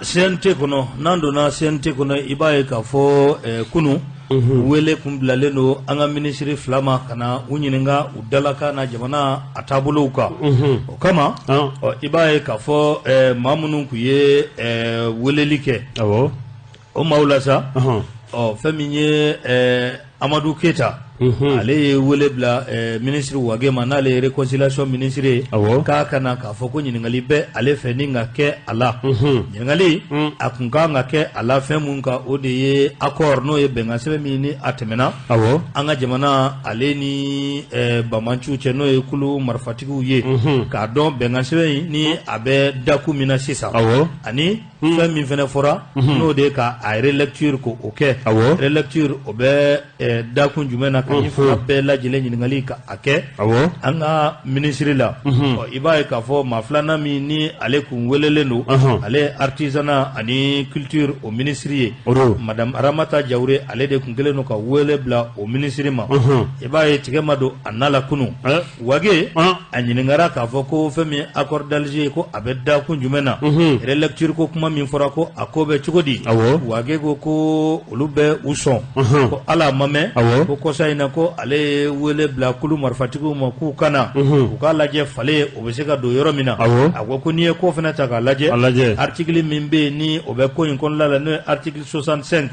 CNT kɔnɔ, n'an donna CNT kɔnɔ, i b'a ye k'a fɔ kunun wele kun bilalen don an ka minisiri fila ma ka na u ɲininka u dalakan na jamana a taabolow kan. O kama, ɔ, i b'a ye k'a fɔ maa minnu tun ye weleli kɛ, o maaw la sa, ɔ, fɛn min ye Amadu Keyita, ale ye wele bila minisiri Wage ma, n'ale ye réconciliation minisiri ye, k'a ka na k'a fɔ ko ɲininkali bɛ ale fɛ ni ka kɛ a la. Ɲininkali a kun kan ka kɛ a la fɛn mun kan, o de ye accord, n'o ye bɛnkan sɛbɛn min ni a tɛmɛna an ka jamana ale ni banbaanciw cɛ, n'o ye kulu marifatigiw ye, k'a dɔn bɛnkan sɛbɛn in ni a bɛ dakun min na sisan, ani fɛn min fana fɔra, n'o de ye ka a relecture ko o kɛ. Relecture o bɛ dakun jumɛn na? Ka nin fila bɛɛ lajɛlen ɲininkali ka a kɛ an ka minisiri la. Ɔ, i b'a ye k'a fɔ maa filanan min ni ale kun welelen don, ale ye artisanat ani culture o minisiri ye, madame Ramata Jawure. Ale de kun kɛlen don ka wele bila o minisiri ma. I b'a ye tigɛ ma don a na la kunun. Wage a ɲininkara k'a fɔ ko fɛn min accord d'Alger ye, ko a bɛ dakun jumɛn na? Relecture ko kuma min fɔra, ko a ko bɛ cogo di? Wage ko ko olu bɛ u sɔn ko ala ma mɛn ko kɔsa in na ko ale ye wele bila kulu marifatigiw ma k'u ka na u k'a lajɛ fale o bɛ se ka don yɔrɔ min na. A ko ko n'i ye ko fana ta k'a lajɛ, article min bɛ yen ni o bɛ ko in kɔnɔna la, n'o ye article 65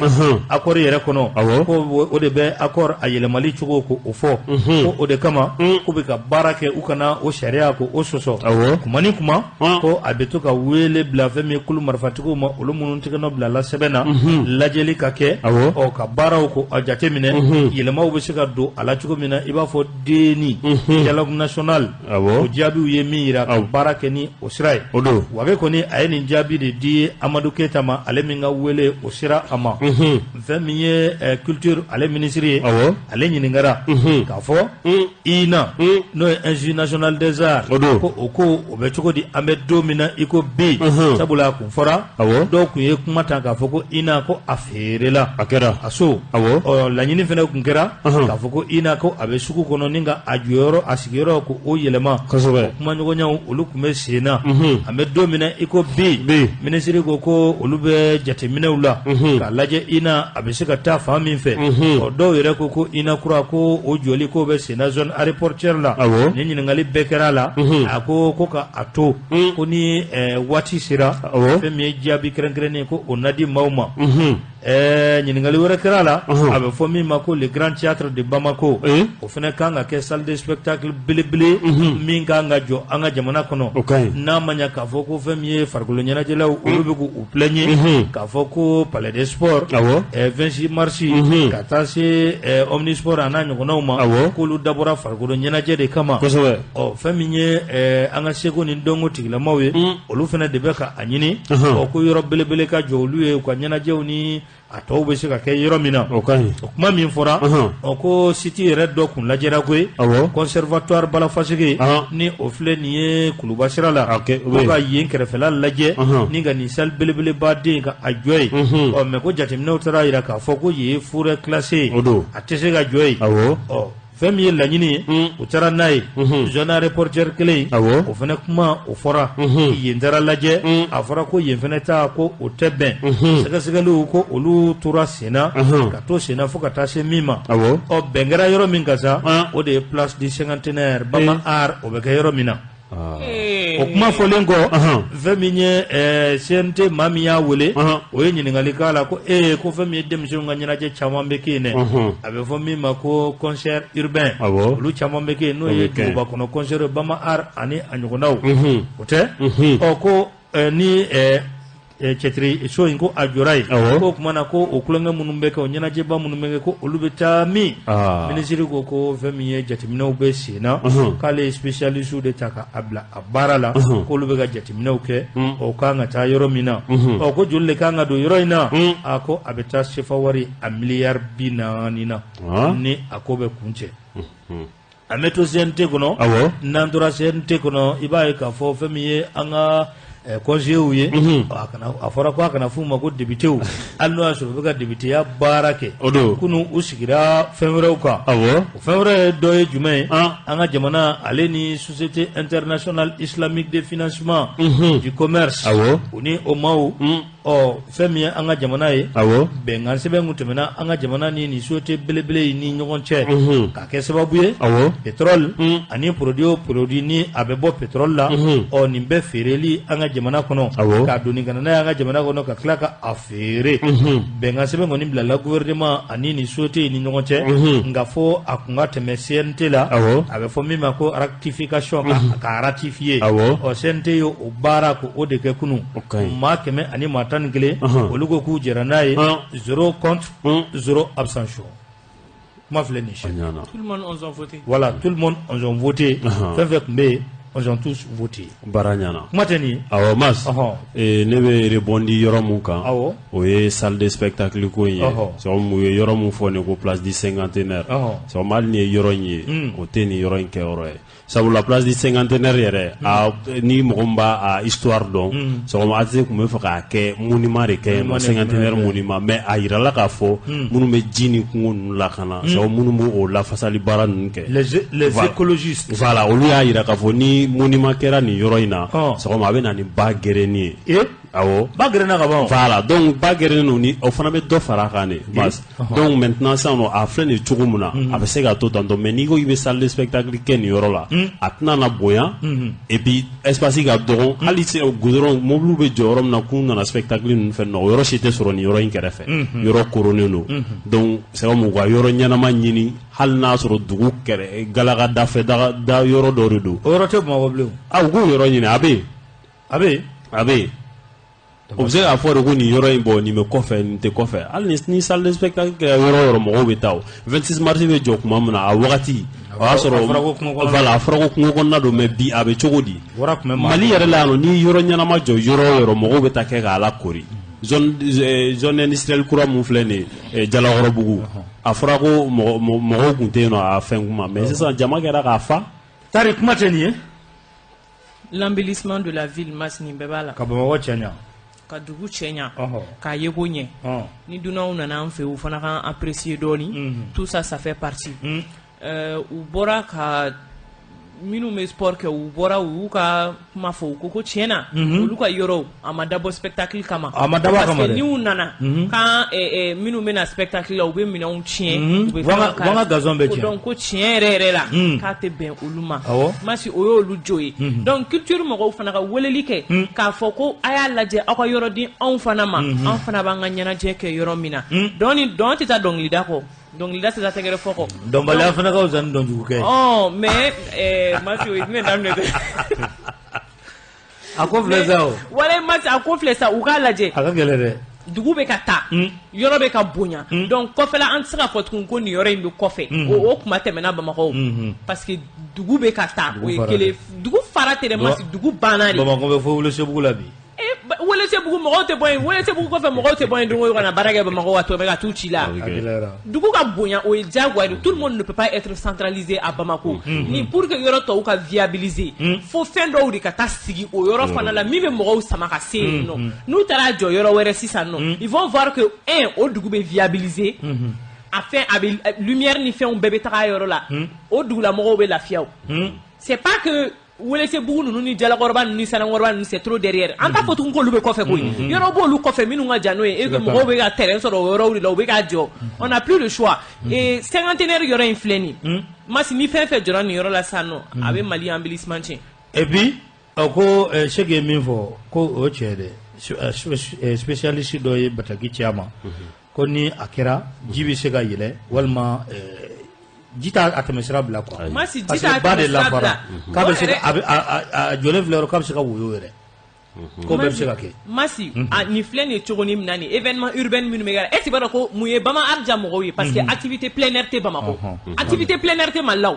accord yɛrɛ kɔnɔ, ko o de bɛ accord a yɛlɛmali cogo ko o fɔ, ko o de kama k'u bɛ ka baara kɛ u kana o sariya ko o sɔsɔ. Kuma ni kuma, ko a bɛ to ka wele bila fɛn min kulu marifatigiw ma, olu minnu tɛgɛnɔ bilala sɛbɛn na, lajɛli ka kɛ, ɔ, ka baaraw ko a jate minɛ, yɛlɛmaw bɛ se ka don a la cogo min na, i b'a fɔ DNI, dialogue national, o jaabiw ye min jira, ka baara kɛ ni o sira ye. O don. Wage kɔni a ye nin jaabi de di Amadu Keyita ma, ale min ka wele o sera a ma. Fɛn min ye culture ale minisiri ye, ale ɲininkara k'a fɔ INA, n'o ye Institut national des arts, ko o ko o bɛ cogo di an bɛ don min na i ko bi? Sabula a kun fɔra, dɔw tun ye kuma ta k'a fɔ ko INA ko a feerela. A kɛra. A so. Ɔ, laɲini fana tun kɛra k'a fɔ ko INA ko a bɛ sugu kɔnɔ ni ka a jɔyɔrɔ, a sigiyɔrɔ ko o yɛlɛma. O kumaɲɔgɔnyaw olu tun bɛ sen na. An bɛ don min na i ko bi, minisiri ko ko olu bɛ jateminɛw la k'a lajɛ INA a bɛ se ka taa fan min fɛ. Ɔ, dɔw yɛrɛ ko ko INA kura ko o jɔli ko bɛ sen na zone aéroportuaire la. Ni ɲininkali bɛɛ kɛra a la, a ko ko ka a to ko ni waati sera, fɛn min ye jaabi kɛrɛnkɛrɛnnen ko o na di maaw ma. Ɲininkali wɛrɛ kɛra a la, a bɛ fɔ min ma ko le grand théâtre de Bamako, o fana kan ka kɛ salle de spectacle belebele min kan ka jɔ an ka jamana kɔnɔ, n'a ma ɲɛ k'a fɔ ko fɛn min ye farikolo ɲɛnajɛlaw, olu bɛ k'u plaigner k'a fɔ ko palais des sports, 26 mars, ka taa se omnisport a n'a ɲɔgɔnnaw ma, k'olu dabɔra farikolo ɲɛnajɛ de kama. Ɔ, fɛn min ye an ka seko ni dɔnko tigilamaw ye, olu fana de bɛ ka a ɲini, ɔ, ko yɔrɔ belebele ka jɔ olu ye, u ka ɲɛnajɛw ni a tɔw bɛ se ka kɛ yɔrɔ min na. O ka ɲi. O kuma min fɔra, ɔ, ko site yɛrɛ dɔ kun lajɛra koyi, conservatoire Balafaseke, ni o filɛ nin ye Kuluba sira la, ko ka yen kɛrɛfɛla lajɛ ni ka nin salle belebeleba den ka a jɔ yen. Ɔ, mais ko jateminɛw taara jira k'a fɔ ko yen ye forêt classée ye, a tɛ se ka jɔ yen. Ɔ, fɛn min ye laɲini ye, u taara n'a ye zone aéroportuaire kelen in, o fana kuma o fɔra, yen taara lajɛ, a fɔra ko yen fana ta ko o tɛ bɛn. Sɛgɛsɛgɛliw ko olu tora senna ka to senna fo ka taa se min ma. Ɔ, bɛn kɛra yɔrɔ min kan sa, o de ye place du cinquantenaire, Bama Art, o bɛ kɛ yɔrɔ min na. O kuma fɔlen kɔ, fɛn min ye CNT maa min y'a wele, o ye ɲininkali k'a la ko ee, ko fɛn min ye denmisɛnw ka ɲɛnajɛ caman bɛ kɛ yen dɛ, a bɛ fɔ min ma ko concert urbain, olu caman bɛ kɛ yen, n'o ye duguba kɔnɔ concert, Bama Art ani a ɲɔgɔnnaw, o tɛ? Ɔ, ko ni cɛtiri so in ko a jɔra yen, ko o tuma na ko o tulonkɛ minnu bɛ kɛ, o ɲɛnajɛba minnu bɛ kɛ, ko olu bɛ taa min? Minisiri ko ko fɛn min ye jateminɛw bɛ sen na, k'ale ye spécialiste de ta ka a bila a baara la, k'olu bɛ ka jateminɛw kɛ, o kan ka taa yɔrɔ min na. Ɔ, ko joli de kan ka don yɔrɔ in na? A ko a bɛ taa sefa wari a miliyari 40 na ni a ko bɛ kuncɛ. An bɛ to CNT kɔnɔ. N'an tora CNT kɔnɔ, i b'a ye k'a fɔ fɛn min ye an ka conseillers ye, a fɔra ko a kana f'u ma ko députés, hali n'o y'a sɔrɔ u bɛ ka députéya baara kɛ. Kunun u sigira fɛn wɛrɛw kan. O fɛn wɛrɛ dɔ ye jumɛn ye? An ka jamana ale ni Société internationale islamique de financement du commerce, u ni o maaw, ɔ fɛn min ye an ka jamana ye, bɛnkan sɛbɛn kun tɛmɛna an ka jamana ni nin société belebele in ni ɲɔgɔn cɛ, k'a kɛ sababu ye pétrole ani produit o produit ni a bɛ bɔ pétrole la, ɔ nin bɛɛ feereli an ka jamana kɔnɔ, k'a doni ka na n'a ye an ka jamana kɔnɔ, ka tila ka a feere. Bɛnkan sɛbɛn kɔni bilala gouvernement ani nin société in ni ɲɔgɔn cɛ, nka fo a kun ka tɛmɛ CNT la, a bɛ fɔ min ma ko ratification, ka ratifier. Ɔ CNT ye o baara ko o de kɛ kunun. Maa 111, olu ko k'u jɛra n'a ye, 0 contre, 0 abstention. Kuma filɛ nin ye. Tout le monde ont voté. Voilà, tout le monde ont voté. Fɛn fɛn tun bɛ yen, ils ont tous voté. Baara ɲɛna. Kuma tɛ nin ye. Awɔ, Mas. Ne bɛ rebondi yɔrɔ mun kan, o ye salle de spectacle ko in ye. C'est comme u ye yɔrɔ mun fɔ nin ko place du Cinquantenaire. C'est comme hali ni ye yɔrɔ in ye, o tɛ nin yɔrɔ in kɛyɔrɔ ye. Sabula place du Cinquantenaire yɛrɛ, a ni mɔgɔ min b'a a histoire dɔn, c'est comme ATT tun bɛ fɛ k'a kɛ monument de kɛ yen nɔ, Cinquantenaire monument, mais a yirala k'a fɔ minnu bɛ ji ni kungo ninnu lakana, c'est comme minnu b'o lafasali baara ninnu kɛ. Les écologistes. Voilà, olu y'a yira k'a fɔ ni monument kɛra nin yɔrɔ in na, c'est comme a bɛ na ni ba gɛrɛni ye. Awɔ. Ba gɛrɛnna ka ban. Voilà, donc ba gɛrɛnen don, ni o fana bɛ dɔ fara a kan de. Donc maintenant sisan nɔ, a filɛ nin cogo min na, a bɛ se ka to tantɔ, mais n'i ko k'i bɛ salle de spectacle kɛ nin yɔrɔ la, a tɛna na bonya, et puis espace ka dɔgɔ, hali goudron mobiliw bɛ jɔ yɔrɔ min na k'u nana spectacle ninnu fɛn na, o yɔrɔ si tɛ sɔrɔ nin yɔrɔ in kɛrɛfɛ. Yɔrɔ koronnen don. Donc c'est comme u ka yɔrɔ ɲɛnama ɲini, hali n'a sɔrɔ dugu kɛrɛ galaga dafɛ da yɔrɔ dɔ de don. O yɔrɔ tɛ Bamakɔ bilen. Ah, u k'o yɔrɔ ɲini, a bɛ yen. A bɛ yen. A bɛ yen. O bɛ se k'a fɔ de ko nin yɔrɔ in bɔ nin bɛ kɔfɛ, nin tɛ kɔfɛ. Hali ni salle de spectacle kɛra yɔrɔ o yɔrɔ, mɔgɔw bɛ taa. O 26 mars bɛ jɔ tuma min na, a wagati o y'a sɔrɔ, voilà, a fɔra ko kungo kɔnɔna don, mais bi a bɛ cogo di? Mali yɛrɛ la yan nɔ, ni yɔrɔ ɲɛnama jɔ yɔrɔ o yɔrɔ, mɔgɔw bɛ taa kɛ k'a lakori. Zone industrielle kura mun filɛ nin ye, Jalakɔrɔbugu, a fɔra ko mɔgɔw tun tɛ yen nɔ a fɛn kuma, mais sisan jama kɛra k'a fa. Tari kuma tɛ nin ye. L'embellissement de la ville, Mas, nin bɛɛ b'a la. Ka Bamakɔ cɛ ɲa. Ka dugu cɛ ɲa, k'a yeko ɲɛ, ni dunanw nana an fɛ, u fana kan apprécier dɔɔni. Tout ça, ça fait partie. U bɔra ka minnu bɛ sport kɛ, u bɔra u y'u ka kuma fɔ, u ko ko tiɲɛ na, olu ka yɔrɔw a ma dabɔ spectacle kama. A ma dabɔ a kama dɛ. Parce que n'u nana kan, minnu bɛ na spectacle la, u bɛ minɛnw tiɲɛ, u bɛ fɛnw kari, ka gazon bɛ tiɲɛ. Donc ko tiɲɛ yɛrɛ yɛrɛ la, k'a tɛ bɛn olu ma. Masi, o y'olu jo ye. Donc culture mɔgɔw fana ka weleli kɛ k'a fɔ ko a y'a lajɛ aw ka yɔrɔ di anw fana ma, anw fana b'an ka ɲɛnajɛ kɛ yɔrɔ min na. Dɔn ni dɔn tɛ taa dɔnkilida kɔ, dɔnkilida tɛ taa tɛgɛrɛ fɔ kɔ. Dɔnbaliya fana ka fisa ni dɔnjugukɛ ye. Ɔ mais Masi, o ye jumɛn daminɛ dɛ? A ko filɛ sa o. Walayi Masi, a ko filɛ sa, u k'a lajɛ. A ka gɛlɛn dɛ. Dugu bɛ ka taa, yɔrɔ bɛ ka bonya, donc kɔfɛla an tɛ se ka fɔ tugun ko nin yɔrɔ in bɛ kɔfɛ. O kuma tɛmɛna Bamakɔ, parce que dugu bɛ ka taa, o ye kelen. Dugu fara tɛ dɛ Masi, dugu banna de. Bamakɔ bɛ fo Welesebugu la bi. Welesebugu mɔgɔw tɛ bɔ yen, Welesebugu kɔfɛ mɔgɔw tɛ bɔ yen don o don ka na baara kɛ Bamakɔ, ka tɛmɛ ka t'u ci la. Dugu ka bonya, o ye diyagoya de. Tout le monde ne peut pas être centralisé à Bamako. Ni pour que yɔrɔ tɔw ka viabiliser, fo fɛn dɔw de ka taa sigi o yɔrɔ fana la min bɛ mɔgɔw sama ka se yen nɔ. N'u taara jɔ yɔrɔ wɛrɛ sisan nɔ, ils vont voir que un, o dugu bɛ viabiliser, a fɛn a bɛ lumière ni fɛnw bɛɛ bɛ taga yɔrɔ la, o dugulamɔgɔw bɛ lafiya. O c'est pas que Welesebugu ninnu ni Jalakɔrɔba ninnu ni Sanankɔrɔba ninnu, c'est trop derrière. An t'a fɔ tugun k'olu bɛ kɔfɛ koyi, yɔrɔ b'olu kɔfɛ minnu ka jan n'o ye, et que mɔgɔw bɛ ka terrain sɔrɔ o yɔrɔw de la, u bɛ ka jɔ. On n'a plus le choix. Et Cinquantenaire yɔrɔ in filɛ nin ye Masi, ni fɛn fɛn jɔra nin yɔrɔ la sisan nɔ, a bɛ Mali embellissement tiɲɛ. Et puis ko Seki ye min fɔ, ko o tiɲɛ dɛ, spécialiste dɔ ye bataki ci a ma ko ni a kɛra, ji bɛ se ka yɛlɛ walima ji t'a a tɛmɛ sira bila quoi. Masi, ji t'a tɛmɛ sira bila. K'a bɛ se ka a jɔlen filɛ yɔrɔ k'a bɛ se ka woyo yɛrɛ. Ko bɛɛ bɛ se ka kɛ. Masi, a nin filɛ nin ye cogo min na, nin événement urbain minnu bɛ kɛ, e ti b'a dɔn ko mun ye Bama Art diya mɔgɔw ye? Parce que activité plein air tɛ Bamakɔ, activité plein air tɛ Mali la, o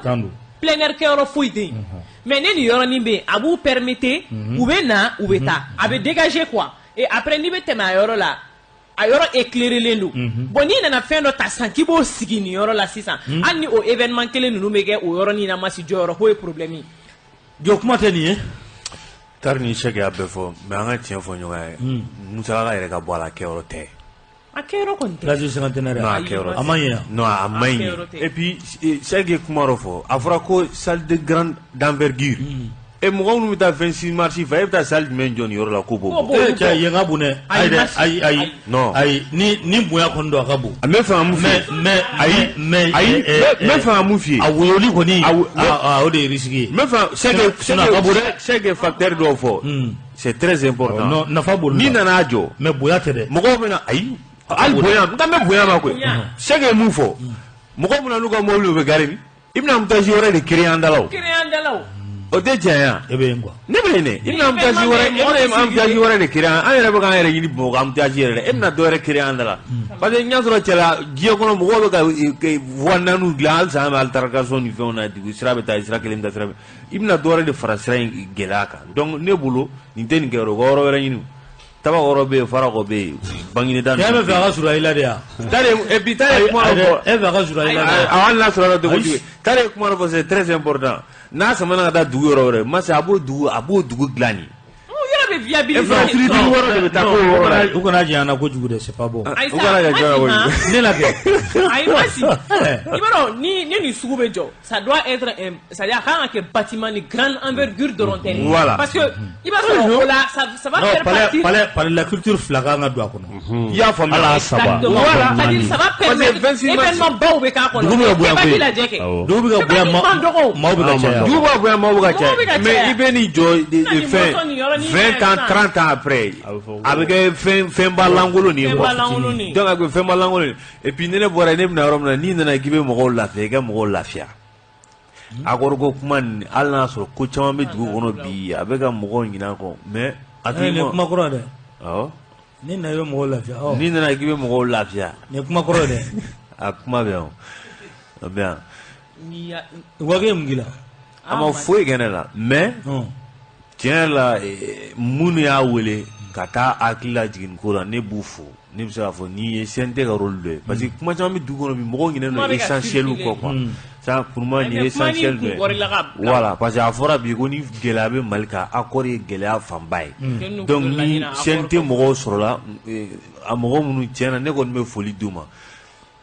plein air kɛyɔrɔ foyi tɛ yen. Mais ne nin yɔrɔnin bɛ yen, a b'u permettre, u bɛ na, u bɛ taa, a bɛ dégager quoi. Et après n'i bɛ tɛmɛ a yɔrɔ la, a yɔrɔ éclairé don. Bon, n'i nana fɛn dɔ ta sisan k'i b'o sigi nin yɔrɔ la sisan, hali ni o événement kelen ninnu bɛ kɛ o yɔrɔnin na, Masi, jɔyɔrɔ ko ye problème ye. Jɔ kuma tɛ nin ye. Tari ni Sɛki y'a bɛɛ fɔ, mais an ka tiɲɛ fɔ ɲɔgɔn ye, musaka yɛrɛ ka bɔ a la, a kɛyɔrɔ tɛ. A kɛyɔrɔ kɔni tɛ. Place du Cinquantenaire. Non, a kɛyɔrɔ a ma ɲɛ. Non, a ma ɲi. Et puis Sɛki ye kuma dɔ fɔ, a fɔra ko salle de grande d'envergure. E mɔgɔ minnu bɛ taa 26 mars fɛ, e bɛ taa salle jumɛn jɔ nin yɔrɔ la ko b'o bɔ? E cɛ, yen ka bon dɛ. Ayi dɛ, ayi ayi. Non. Ayi, ni bonya kɔni don, a ka bon. N bɛ fɛ ka mun f'i ye? Mais Ayi. Mais Ayi, n bɛ fɛ ka mun f'i ye? A woyoli kɔni, o de ye risque ye. N bɛ fɛ Sɛki Sinon, a ka bon dɛ. Sɛki ye facteur dɔw fɔ. C'est très important. Non, nafa b'olu la. N'i nana jɔ. Mais bonya tɛ dɛ. Mɔgɔw bɛ na, ayi, hali bonya, n kan bɛ bonya ma koyi. Sɛki ye mun fɔ? Mɔgɔw bɛ na n'u ka mobili, u bɛ garer min? I bɛna embouteillage wɛrɛ de créer an da la o. Créer an da la o. O tɛ tiɲɛ ye wa? E bɛ yen quoi. Ne bɛ yen dɛ. I bɛna embouteillage wɛrɛ, i bɛna embouteillage wɛrɛ de créer an yɛrɛ bɛ k'an yɛrɛ ɲini Bamakɔ embouteillage yɛrɛ la. E bɛna dɔ wɛrɛ créer an da la. Parce que n y'a sɔrɔ cɛla diɲɛ kɔnɔ, mɔgɔw bɛ ka voie naaniw dilan halisa, an bɛ altercation ni fɛnw na, dugu sira bɛ taa sira kelen bɛ taa sira bɛ. I bɛna dɔ wɛrɛ de fara sira in gɛlɛya kan. Donc ne bolo, nin tɛ nin kɛ yɔrɔ, u ka yɔrɔ wɛrɛ ɲini. Tabakɔrɔ bɛ yen, Farakɔ bɛ yen, Bangineda. E bɛ fɛ a ka surun i la de ya? Tari, et puis Tari ye kuma dɔ fɔ. E bɛ fɛ a ka surun i la de ya? A hali n'a sɔrɔ la dogo jugu. Tari ye kuma dɔ fɔ, c'est très important. N'a samana ka taa dugu yɔrɔ wɛrɛ, masa a b'o dugu, a b'o dugu dilan nin. Yɔrɔ bɛ viabiliser. Infrastructure wɔɔrɔ de bɛ taa k'o yɔrɔ la. U kana janya na kojugu dɛ, c'est pas bon. Ayi U kana kɛ jɔn ye kojugu. Ne la kɛ. Ayi, Masi, i b'a dɔn ni nin sugu bɛ jɔ, ça doit être un, c'est-à-dire a kan ka kɛ bâtiment ni grande envergure dɔrɔn tɛ. Voilà. Parce que i b'a sɔrɔ o la, ça va Non, faire palais partie. palais palais la culture fila kan ka don a kɔnɔ. I y'a faamuya. Ala saba. Exactement. Voilà. C'est-à-dire ça va permettre Parce que 26 mars- événement baw bɛ k'a kɔnɔ. Dugu bɛ ka bonya Bɛɛ koyi. b'a lajɛ kɛ. Awɔ. Dugu bɛ ka bonya, maaw bɛ ka caya. Dugu b'a bonya, maaw bɛ ka Mɔgɔw bɛ ka caya. Mais caya. i bɛ nin jɔ de Na nin fɛn mɔtɔ nin yɔrɔ ni 20 ans, sisan. 30 ans après, A bɛ fɔ ko- a bɛ kɛ fɛn fɛnba lankolon nin ye Fɛnba quoi. lankolon nin. Donc a bɛ kɛ fɛnba lankolon ye. Et puis ni ne bɔra yen, ne bɛna yɔrɔ min na, n'i nana k'i bɛ mɔgɔw lafiya, i ka mɔgɔw lafiya. Accord ko kuma nin, hali n'a sɔrɔ ko caman bɛ dugu kɔnɔ bi, a bɛ ka mɔgɔw ɲinɛ a kɔ, mais Nin ye kuma kɔrɔ ye dɛ. Awɔ. Ni nana i bɛ mɔgɔw lafiya. Ɔ. N'i nana k'i bɛ mɔgɔw lafiya. Nin ye kuma kɔrɔ ye dɛ. A kuma bɛ yan o. A bɛ yan. N'i ya- Wage ye mun k'i la? A ma foyi kɛ ne la, mais tiɲɛ yɛrɛ la, minnu y'a wele ka taa hakili lajigin ko la, ne b'u fo. Ne bɛ se k'a fɔ nin ye CNT ka rôle dɔ ye, parce que kuma caman bɛ dugu kɔnɔ bi, mɔgɔw ɲinɛnen Kuma don bɛ ka essentiel circuler. kɔ quoi. Ça pour moi, nin ye Mais kuma ni essentiel dɔ ye. kun kɔrɔla ka bila. Voilà, parce que a fɔra bi ko ni gɛlɛya bɛ Mali kan, accord ye gɛlɛya fanba ye. N'u Donc kun ni laɲina accord CNT mɔgɔw sɔrɔla, a mɔgɔ minnu tiɲɛna, ne kɔni bɛ foli d'u ma.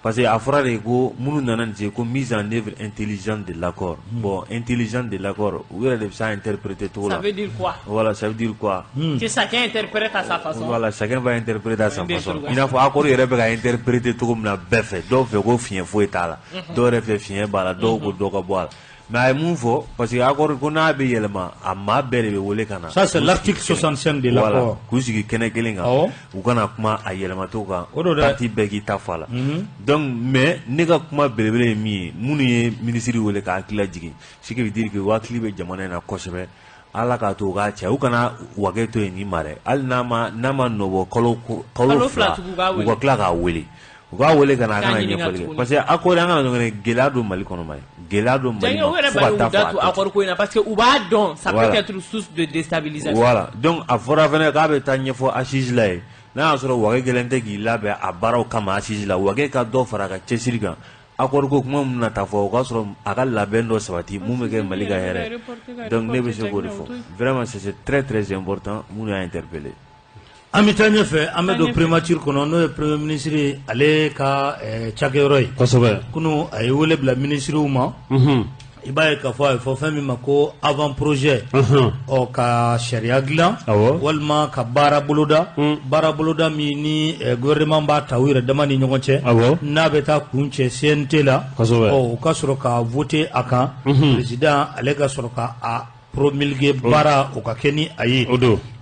Parce que a fɔra de ko minnu nana nin se ko mise en œuvre intelligente de l'accord. Bon, intelligente de l'accord, u yɛrɛ de bɛ se a interpréter cogo la. Ça veut dire quoi? Voilà, ça veut dire quoi? Que chacun interprète à sa façon. Voilà, chacun va interpréter à sa Bien façon. sûr. I n'a fɔ accord yɛrɛ bɛ ka interpréter cogo min na bɛɛ fɛ. Dɔw fɛ ko fiɲɛ foyi t'a la. Dɔw yɛrɛ fɛ fiɲɛ b'a la, dɔw ko dɔ ka bɔ a la. Mais a ye mun fɔ? Parce que accord ko n'a bɛ yɛlɛma, a maa bɛɛ de bɛ wele ka na. Ça, c'est K'u sigi l'article kɛnɛ- 65 de Voilà, l'accord. k'u sigi kɛnɛ kelen kan. Awɔ. U kana kuma a yɛlɛmacogo kan. O don dɛ. Parti bɛɛ k'i ta fɔ a la. Donc mais ne ka kuma belebele ye min ye, minnu ye minisiri wele ka hakili lajigin, ce qui veut dire que u hakili bɛ jamana in na kosɛbɛ. Ala k'a to u k'a cɛ, u kana wage to yen nin ma dɛ. Hali n'a ma nɔbɔ kalo kalo Kalo fila fila, tugun u k'a u wele. ka tila k'a wele. U k'a wele ka na, a K'a kana ɲininka ɲɛfɔli kɛ. tuguni. Parce que accord, an kana ɲɔgɔn kɛ, gɛlɛya don Mali kɔnɔ ma ye. Gɛlɛya don Mali Janɲɛ u ma yɛrɛ fo ka b'a taa y'u da fɔ tu a tɛ. accord ko in na parce que u b'a dɔn ça peut Voilà. être source de déstabilisation. Voilà, donc a fɔra fɛnɛ k'a bɛ taa ɲɛfɔ assise la ye. N'a y'a sɔrɔ wage gɛlɛn tɛ k'i labɛn a baaraw kama assise la, wage ka dɔ fara a ka cɛsiri kan. Accord ko kuma min na taa fɔ, o k'a sɔrɔ a ka labɛn dɔ sabati mun bɛ kɛ Mali ka hɛrɛ ye. Donc ne bɛ se k'o de fɔ. Vraiment, c'est très très important minnu y'a interpellé. An bɛ taa ɲɛfɛ, an bɛ don primature kɔnɔ, n'o ye premier ministre ale ka cakɛyɔrɔ ye. Kunun a ye wele bila minisiriw ma. I b'a ye k'a fɔ a ye fɔ fɛn min ma ko avant projet. Ɔ, ka sariya dilan walima ka baara boloda, baara boloda min ni gouvernement b'a ta u yɛrɛ dama ni ɲɔgɔn cɛ, n'a bɛ taa kun cɛ CNT la. Ɔ, u ka sɔrɔ ka voter a kan, président ale ka sɔrɔ ka a promulguer, baara o ka kɛ ni a ye.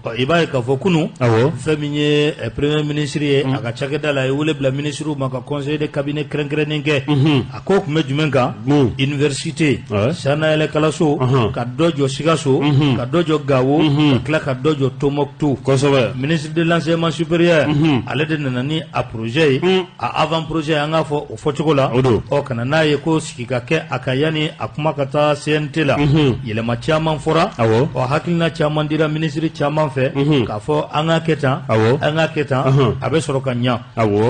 I b'a ye k'a fɔ kunun, fɛn min ye premier ministre ye, a ka cakɛda la, a ye wele bila ministres ma ka conseil de cabinet kɛrɛnkɛrɛnnen kɛ. A ko tun bɛ jumɛn kan? Université sannayɛlɛ kalanso, ka dɔ jɔ Sikaso, ka dɔ jɔ Gawo, ka tila ka dɔ jɔ Tombouctou. Ministre de l'enseignement supérieur, ale de nana ni a projet ye, a avant projet, an k'a fɔ o fɔcogo la. Ɔ, ka na n'a ye ko sigi ka kɛ a kan yanni a kuma ka taa CNT la. Yɛlɛma caman fɔra, ɔ, hakilina caman dira ministre caman fɛ. fɛ k'a fɔ an ka kɛ tan, an ka kɛ tan, a bɛ sɔrɔ ka ɲa.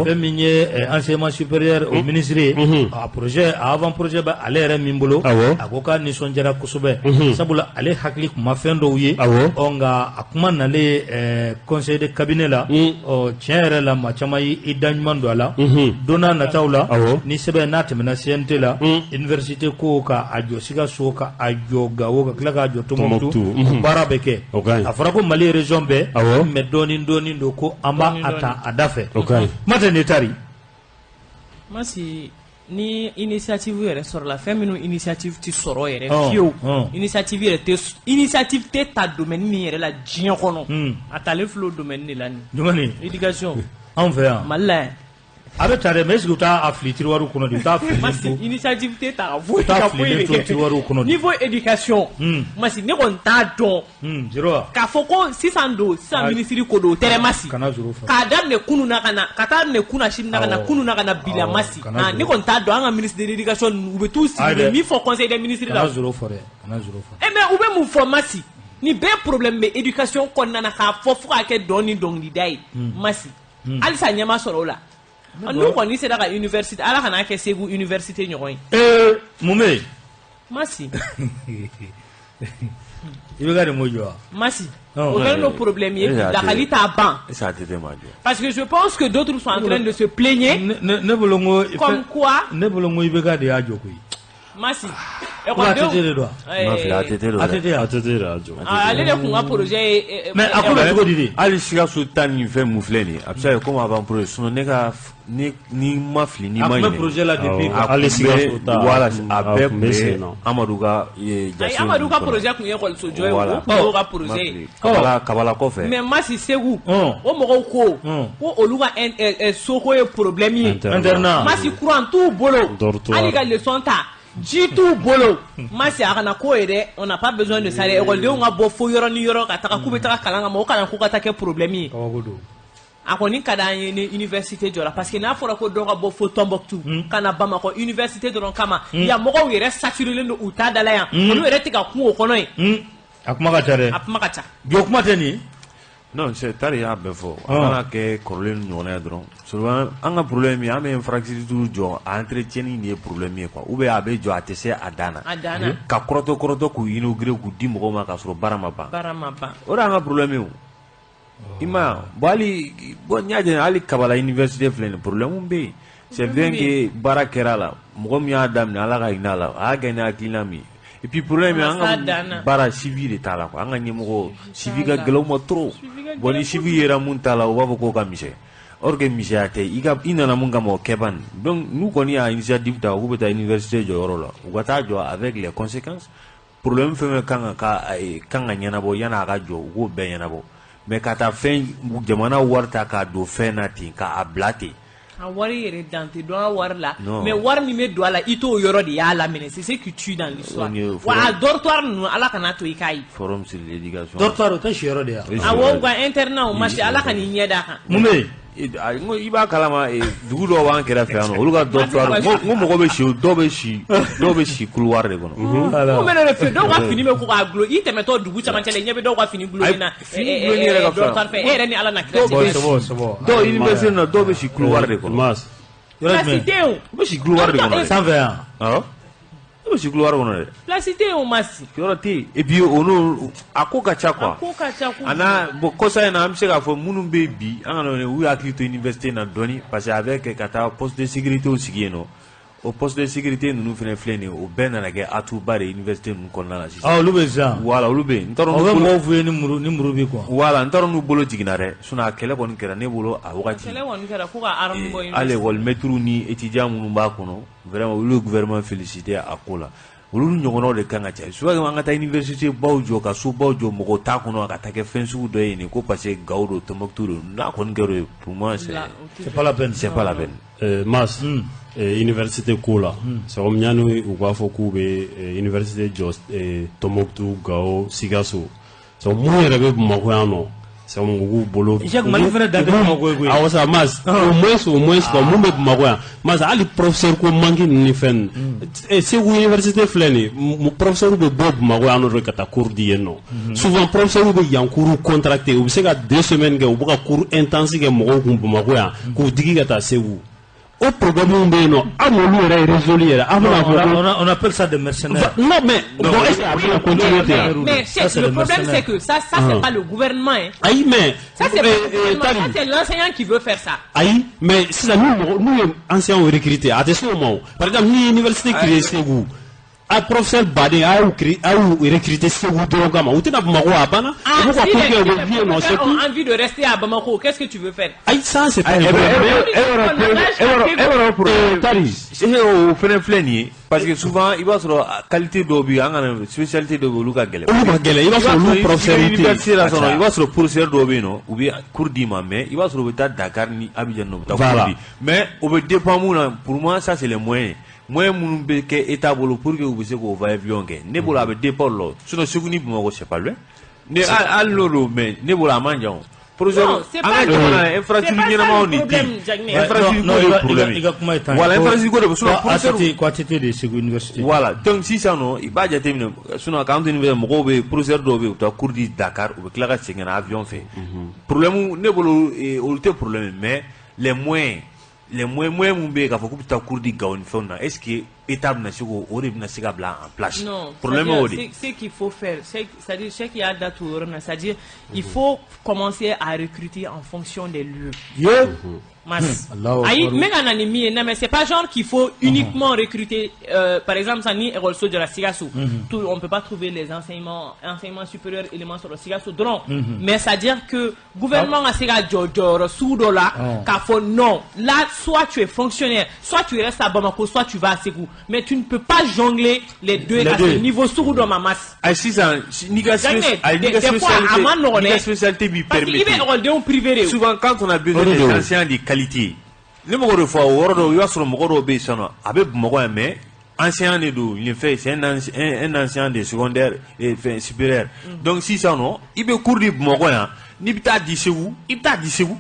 Fɛn min ye enseignement supérieur o ministre ye, a projet, a avant projet bɛ ale yɛrɛ min bolo, a ko k'a nisɔndiyara kosɛbɛ, sabula ale hakili tun ma fɛn dɔw ye. Ɔ nka a kuma nalen conseil de cabinet la, ɔ tiɲɛ yɛrɛ la, maa caman y'i da ɲuman don a la. Don n'a nataw la, ni sɛbɛn n'a tɛmɛna CNT la, université ko ka a jɔ Sikaso, ka a jɔ Gawo, ka tila k'a jɔ Tombouctou, baara bɛ kɛ. A fɔra ko Mali région bɛɛ, mais dɔɔni dɔɔni don, ko an b'a a ta a da fɛ. Kuma tɛ ne tari. Masi, ni initiative yɛrɛ sɔrɔla, fɛn minnu initiative tɛ sɔrɔ yɛrɛ fiyewu, initiative yɛrɛ tɛ, initiative tɛ ta domaine min yɛrɛ la diɲɛ kɔnɔ, a talen filɛ o domaine de la nin. Jumɛn? Éducation. Anw fɛ yan. Mali la yan. A bɛ ta dɛ, mais est-ce que u t'a fili tiroir kɔnɔ de? U t'a fili. Masi, initiative tɛ ta ka foyi u t'a fililen to tiroir kɔnɔ de. Niveau éducation. Masi, ne kɔni t'a dɔn. Zéro. K'a fɔ ko sisan don, sisan minisiri ko don, o tɛ dɛ Masi. Kana zéro fɔ. K'a daminɛ kunun na ka na, ka taa daminɛ kunna sini na ka na, kunun na ka na bi la Masi. Ne kɔni t'a dɔn, an ka ministre de l'éducation u bɛ t'u sigi, u bɛ min fɔ conseil des ministres la. Kana zéro fɔ dɛ, kana zéro fɔ. Eh mais u bɛ mun fɔ Masi? Nin bɛɛ problème bɛ éducation kɔnɔna na k'a fɔ fo k'a kɛ dɔn ni dɔnkilida ye Masi. Halisa ɲɛ ma sɔrɔ o la. N'u kɔni sera ka université, Ala kana kɛ Segu université ɲɔgɔn ye. Ee, mun bɛ yen? Masi. I bɛ ka nin mun jɔ wa? Masi, o kɛlen don problème ye, lakali t'a ban. Parce que je pense que d'autres sont en train de se plaigner. Ne bolo n ko. Comme quoi? Ne bolo n ko IBK de y'a jɔ koyi. Masi. Ko ATT de don wa? Ma fili, ATT don dɛ. ATT. ATT de y'a jɔ. Ale de kun ka projet ye. Mais a ko bɛ cogo di de? Hali Sikaso ta ni fɛn mun filɛ nin ye, a bɛ se ka kɛ komi avant projet, sinon ne ka ni ma fili, ni ma ɲinɛ. A tun bɛ projet la depuis. Hali Sikaso ta. Voilà, a bɛɛ tun bɛ Amadu ka jase. Amadu ka projet tun ye ekɔliso jɔ ye, o tun y'o ka projet ye. Kabala kɔfɛ. Mais Masi, Segu, o mɔgɔw ko ko olu ka soko ye problème ye. Internat. Masi, courant t'u bolo. Hali ka leçon ta. Ji t'u bolo. Masi, a kana ko ye dɛ, on n'a pas besoin de ça dɛ. Ekɔlidenw ka bɔ fo yɔrɔ ni yɔrɔ ka taga k'u bɛ taga kalan kama, o kalan ko ka taa kɛ problème ye. A kɔni ka d'an ye ni université jɔra, parce que n'a fɔra ko dɔ ka bɔ fo Tombouctou ka na Bamakɔ université dɔrɔn kama, yan mɔgɔw yɛrɛ saturelen don u ta da la yan, olu yɛrɛ tɛ ka kun o kɔnɔ yen. A kuma ka ca dɛ. A kuma ka ca. Jɔ kuma tɛ nin. Non, c'est tari y'a bɛɛ fɔ. A kana kɛ kɔrɔlen ɲɔgɔnna ye dɔrɔn. Souvent an ka problème ye, an bɛ infrastructure jɔ, a entretien de ye problème ye quoi. Ou bien a bɛ jɔ, a tɛ se a dan na. A dan na. Ka kɔrɔtɔ kɔrɔtɔ k'u inaugurer k'u di mɔgɔw ma k'a sɔrɔ baara ma ban. Baara ma ban. O de y'an ka problème ye o. I m'a ye, bon hali bon n'i y'a jateminɛ hali Kabala université filɛ nin ye, problème bɛ yen. C'est bien que baara kɛra a la, mɔgɔ min y'a daminɛ, Ala ka hinɛ a la, a y'a kɛ ni hakilina min ye. Et puis problème an ka baara suivi de t'a la quoi. An ka ɲɛmɔgɔ suivi ka gɛlɛn u ma trop. Bon ni suivi yera mun t'a la, u b'a fɔ k'o ka misɛn. Or que misɛnya tɛ, i ka i nana mun kama o kɛ ban. Donc n'u kɔni y'a initiative ta k'u bɛ taa université jɔyɔrɔ la, u ka taa jɔ avec les conséquences. Problème fɛn fɛn kan ka ɲɛnabɔ yan'a ka jɔ, u k'o bɛɛ ɲɛnabɔ. Mais ka taa fɛn jamana wari ta k'a don fɛn na ten, k'a bila ten. A wari yɛrɛ dan tɛ dɔn a wari la, mais wari min bɛ don a la, i t'o yɔrɔ de y'a laminɛ, c'est ce qui tue dans l'histoire. Wa a dortoir ninnu, Ala kana to i k'a ye. Forum sur l'éducation. Dortoir o tɛ siyɔrɔ de ye wa? Awɔ, u ka internat o Masi, Ala ka n'i ɲɛ d'a kan. Mun bɛ yen? I b'a kalama, dugu dɔw b'an kɛrɛfɛ yan nɔ, olu ka dortoir, n ko mɔgɔ bɛ si, dɔw bɛ si couloir de kɔnɔ. Mun bɛ ne de fɛ, dɔw ka fini bɛ ko k'a gulon, i tɛmɛtɔ dugu camancɛ la, i ɲɛ bɛ dɔw ka fini gulonnen na. Fini gulonnen yɛrɛ ka fisa. Dortoir fɛ, e yɛrɛ ni Ala na kira cɛ. C'est bon, c'est bon. Dɔw université na, dɔw bɛ si couloir de kɔnɔ. Mas. Yɔrɔ Place jumɛn? tɛ yen o. U bɛ si couloir de kɔnɔ dɛ. Sanfɛ yan. Awɔ. U bɛ si couloir kɔnɔ dɛ. Place tɛ yen o Masi. Yɔrɔ tɛ yen. Et puis o n'o a ko ka ca quoi. A ko ka ca kojugu. A n'a bon kɔsa in na, an bɛ se k'a fɔ minnu bɛ yen bi, an kana u hakili to université na dɔɔni, parce que avec ka taa poste de sécurité sigi yen nɔ, o poste de sécurité ninnu fana filɛ nin ye, o bɛɛ nana kɛ atout ba de ye université ninnu kɔnɔna la sisan. Ah, olu bɛ sisan. Voilà, olu bɛ yen. N t'a dɔn O bɛ n'u bolo mɔgɔw f'u ye ni muru bi quoi. Voilà, n t'a dɔn n'u bolo jiginna dɛ, sinon a kɛlɛ kɔni kɛra ne bolo a wagati. Kɛlɛ kɔni kɛra ko ka arme bɔ. Hali école maître ni étudiant minnu b'a kɔnɔ, vraiment olu ye gouvernement félicité a ko la. Olu ɲɔgɔnnaw de kan ka caya. Souvent an ka taa université baw jɔ, ka so baw jɔ, mɔgɔw t'a kɔnɔ, a ka taa kɛ fɛn sugu dɔ ye nin ko parce que Gao don, Tombouctou don, n'a kɔni kɛra o ye, pour moi c'est pas la peine. C'est pas la peine. Mas, université ko la, c'est comme yanni u k'a fɔ k'u bɛ université jɔ Tombouctou, Gao, Sikaso, c'est mun yɛrɛ bɛ Bamakɔ yan nɔ. C'est u k'u bolo. Jacques, Mali fana dan tɛ Bamakɔ ye koyi. Awɔ sa, Mas, au moins quoi, mun bɛ Bamakɔ yan, Mas, hali professeur ko manque ninnu ni fɛn ninnu. Segu université filɛ nin ye, professeur bɛ bɔ Bamakɔ yan nɔ de ka taa cours di yen nɔ. Souvent professeur bɛ yan cours contracté, u bɛ se ka 2 semaines kɛ, u bɛ ka cours intense kɛ mɔgɔw kun Bamakɔ yan, k'u digi ka taa Segu. O problème bɛ yen nɔ, an m'olu yɛrɛ résolu yɛrɛ, an bɛna fɔ ko On appelle ça des mercenaires. Non mais bon, est-ce que a bɛna continuer ten yan? Mais Ça, c'est le le problème, mercenaire. c'est que ça, c'est pas le gouvernement, hein. Ayi, mais Ça, c'est pas le gouvernement. Tari, Ça, c'est l'enseignant qui veut faire ça. Ayi, mais sisan ni mɔgɔ n'u ye enseignants recruter, a tɛ se o ma o. Par exemple, ni ye université créé Segu, a professeur baden a y'u créé, a y'u recruter Segu dɔrɔn kama, u tɛna Bamakɔ, a banna. Ah, U b'u ka si cours les, kɛ, u si bɛ les vi yen nɔ, c'est professeurs tout. ont envie de rester à Bamako, qu'est-ce que tu veux faire? Ayi, ça c'est pas E un problème. yɔrɔ problème. Tari. O fɛnɛ filɛ nin ye, parce que souvent i b'a sɔrɔ qualité dɔw bɛ yen, an kana spécialité dɔw bɛ yen, olu ka gɛlɛn. Olu ka gɛlɛn, i b'a sɔrɔ olu professeur tɛ yen. Université la sɔrɔ, i b'a sɔrɔ professeur dɔw bɛ yen nɔ, u bɛ cours d'i ma, mais i b'a sɔrɔ u bɛ taa Dakar ni Abidjan nɔ, u bɛ taa cours di, mais o bɛ dépend mun na. Pour moi, ça c'est les moyens, moyens minnu bɛ kɛ état bolo pour que u bɛ se k'o va-et-vient kɛ. Ne bolo a bɛ dépend o la, sinon Segu ni Bamakɔ, c'est pas loin. Ne hali n'o don, mais ne bolo a man jan o. Professeur, an ka jamana infrastructure ɲɛnamaw de tɛ yen, infrastructure ko de ye problème I ka kuma ye tan. Voilà, infrastructure ko de bɛ, sinon professeur ko ATT de ye Segu université. Voilà, donc sisan nɔ i b'a jateminɛ, sinon k'an to université, mɔgɔw bɛ yen, professeur dɔw bɛ yen, u bɛ taa cours di Dakar, u bɛ tila ka segin ka na avion fɛ. Problème ne bolo, olu tɛ problème, mais les moyens, moyens mun bɛ yen k'a fɔ k'u bɛ taa cours di Gawo ni fɛnw na, est ce que état bɛna se k'o o de bɛna se ka bila en place? Non, problème y'o de. Ce qu'il faut faire, c'est-à-dire ce qu'il y a date o yɔrɔ min na, c'est-à-dire il faut commencer à recruter en fonction des lieux. Ye. Mas. Allahu Ayi, Akbar. n bɛ ka na ni min ye, non, mais c'est pas genre qu'il faut uniquement recruter, par exemple, ça ni école so jɔra Sikaso, tout, on peut pas trouver les enseignements, enseignement supérieur, éléments sɔrɔ Sikaso dɔrɔn. Mais c'est-à-dire que gouvernement ka se ka jɔ jɔyɔrɔ sugu dɔ la, k'a fɔ non, là, soit tu es fonctionnaire, soit tu restes à Bamako, soit tu vas à Ségou. Mais tu ne peux pas jongler les deux Les à ce deux. niveau sugu dɔ ma, Mas. Ayi, sisan n'i ka Jagne, ayi, n'i ka des fois, a man nɔgɔn spécialité, n'i ka dɛ. spécialité b'i Parce que i bɛ permettre. écoledenw privé de o. Souvent quand on a besoin O de des don. enseignants de qualité, ne mɔgɔ de fɔ o yɔrɔ dɔw, i b'a sɔrɔ mɔgɔ dɔw bɛ yen sisan nɔ, a bɛ Bamakɔ yan, mais enseignant de don, il fait, c'est un enseignant de secondaire et fɛn supérieur. Donc sisan nɔ i bɛ cours di Bamakɔ yan, n'i bɛ taa di Segu, i bɛ taa di Segu,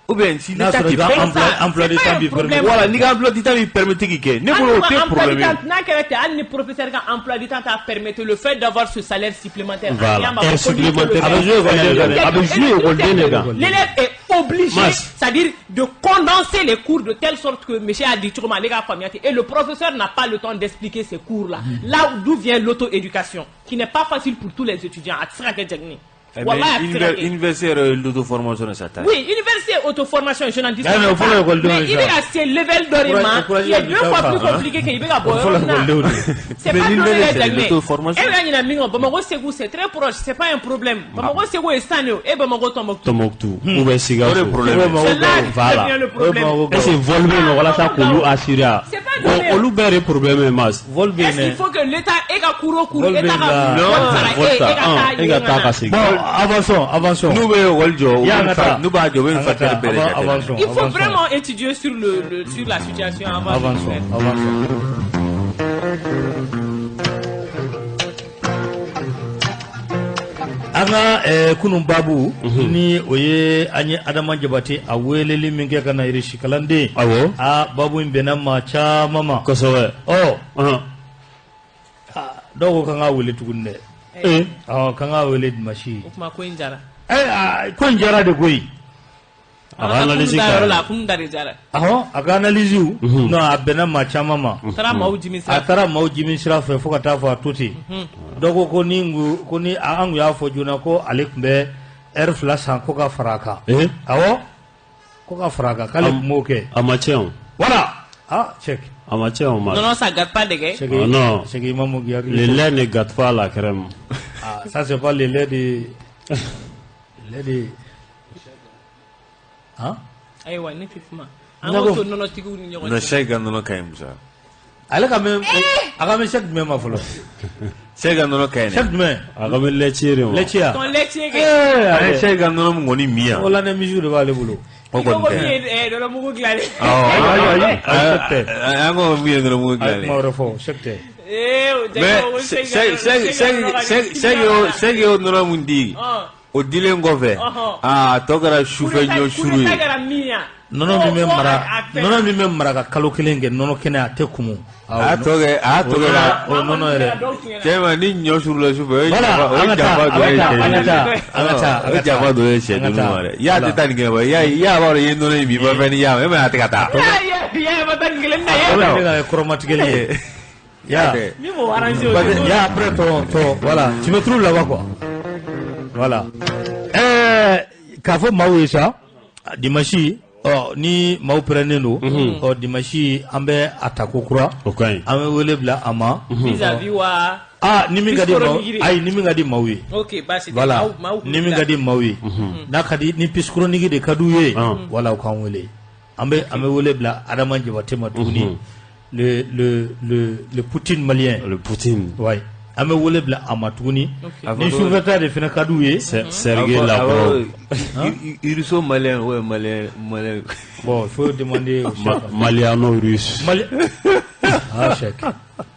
ou bien si N'a l'état sɔrɔ te i ka paye. Emploi de C'est pas temps un b'i problème. permettre. Voilà, n'i ka emploi du temps b'i permettre k'i kɛ, ne bolo o tɛ problème ye. N'a kɛra ten, hali ni professeur ka emploi du temps t'a permettre le fait d'avoir ce salaire supplémentaire. Voilà. A Heure supplémentaire. A bɛ jouer école de kan. A bɛ jouer école de kan. L'élève est obligé, Mas. c'est-à-dire de condenser les cours de telle sorte que monsieur a dit cogo min ale ka faamuya ten, et le professeur n'a pas le temps d'expliquer ces cours-là. Là d'où vient l'auto-éducation, qui n'est pas facile pour tous les étudiants. A tɛ se ka kɛ Jagini. Eh Wallahi, a ben, tɛ se ka kɛ. Université yɛrɛ ye l'auto-formation de sa ta. Oui, université auto-formation, je n'en dis Ouais, mais au pas. fond, l'école de Mais il ça. est à ce level d'orima Encourager qui est les deux fois plus hein. compliqué que il bɛ ka bɔ O fɔlɔ yɔrɔ min na. école de. C'est Mais pas donné l'université, les c'est Jagini. l'auto-formation. E bɛ ɲinɛ min kɔ, Bamakɔ Segu, c'est très proche, c'est pas un problème. Bamakɔ Segu ye 100 de ye, e Bamakɔ Tombouctou. Tombouctou ou bien Sikasso. O de problème ye. C'est là que Voilà. devient le problème. Est-ce que vol bɛ yen nɔ walasa k'olu assurer a? C'est pas donné. Olu bɛɛ de problème ye, Mas. Vol bɛ yen Est-ce qu'il dɛ. faut que l'État e ka cours o cours, Vol bɛ État ka yen vol la. sara Vol e, ta, e ka taa e ka yen taa ka ka na. segin. Bon, avançons, avançons. N'u bɛ école jɔ, u Yan bɛ ka fa taa. n'u b'a jɔ, u bɛ An ka facteur taa. bɛɛ de jateminɛ. Avançons. Il faut avançons. vraiment étudier sur la situation avant de Avançons, faire. Avançons. An ka kunun babu ni o ye an ye Adama Jabate a weleli min kɛ ka na irisi kalanden. Awɔ. A babu in bɛnna maa caman ma. Kosɛbɛ. Ɔ Ɔhɔn. dɔw ko k'an k'a wele tuguni dɛ. Ee. Ɔ k'an k'a wele dimanche. O kuma ko in jara. Ɛ ko in jara de koyi. A ka analyse An ka yɔrɔ la, kɛ. a kun da de jara. Ahɔ, a ka analyse, non, a bɛnna maa caman ma. A taara maaw jimi A sira. taara maaw jimi sira fɛ fo ka taa fɔ a to ten. Dɔw ko ko ni ko ni an kun y'a fɔ joona ko ale tun bɛ heure 2 san ko ka fara a kan. Ee. Awɔ, ko ka fara a kan, k'ale tun b'o kɛ. A ma tiɲɛ o. Voilà, ah Cheick. A ma tiɲɛ o ma. Non, non, ça gâte pas de gars. Cheick. Ah, non. Cheick Imamu k'i hakili Le to. lait ne gâte pas la crème. Ah, ça c'est pas le lait de le lait de hein. Ayiwa, ne tɛ kuma. An Ne k'o ko- to nɔnɔtigiw ni ɲɔgɔn Non, cɛ. Cheikh ka nɔnɔ ka ɲi, Musa. Ale ka mɛn, a ka mɛn Cheick jumɛn ma fɔlɔ? Cheikh ka nɔnɔ ka ɲi dɛ. Cheick jumɛn? A ka bɛ laitier de ma. Laitier. Ton laitier kɛ. Eh, An ye ale Cheikh ka nɔnɔ min kɔni min yan. o la ne misiw de b'ale bolo. O I ko kɔni ko tɛ. min ye nɔnɔmugu dilan dɛ. Awɔ, Ayi, ayi, ayi, Cheick tɛ. An ko min ye nɔnɔmugu A ye dilan kuma dɛ. wɛrɛ fɔ, Cheick tɛ. Ee, o Mais Jagini ko Cheikh ka nɔnɔ- Cheikh ka nɔnɔ ka di. Cheikh y'o nɔnɔ mun di. Ɔn. O dilen kɔfɛ, aa, a tɔ kɛra sufɛ ɲɔ suru ye. Nɔnɔ min bɛ mara, nɔnɔ min bɛ mara ka kalo kelen kɛ, nɔnɔ kɛnɛ, a tɛ kumu. A y'a tɔ kɛ, a y'a tɔ kɛ. O nɔnɔ yɛrɛ. Cɛ ma ni ɲɔ surula sufɛ, o ye Voilà, janfa, o ye an ka taa, janfa dɔ ye an ka sɛdenninw taa, an ka taa, o ye janfa dɔ ye sɛdenninw ma dɛ. Y'a tɛ taa nin kɛ wa? Y'a b'a dɔn i ye nɔnɔ in min, i ma fɛn ni y'a ma, e ma ye a tɛ ka taa. O bɛ se ka kɛ kɔrɔmatigɛli ye. Ya. Ya, après ton, voilà, tu me trouves là-bas quoi. Voilà. K'a fɔ maaw ye sa, dimanche, ɔ, ni maaw pɛrɛnnen don, ɔ, dimanche an bɛ a ta ko kura. O ka ɲi. An bɛ wele bila a ma. Vis-à-vis wa? Ah, ni min ka di maaw, Piscronique. ayi, ni min ka di maaw ye. Ok, baasi tɛ. Voilà, Maaw ni min ka di maaw ye. N'a ka di ni piscronique de ka d'u ye, voilà, u k'an wele. An bɛ wele bila Adama Jabate ma tuguni. Le Poutine malien. Le Poutine. Ouais. An bɛ wele bila a ma tuguni. Ni sufɛta de fana ka d'u ye. Sergei Lavrov. Russo malien ou malien malien. Bon, il faut demander au chef. Maliano russe. Mali... Ah, chèque.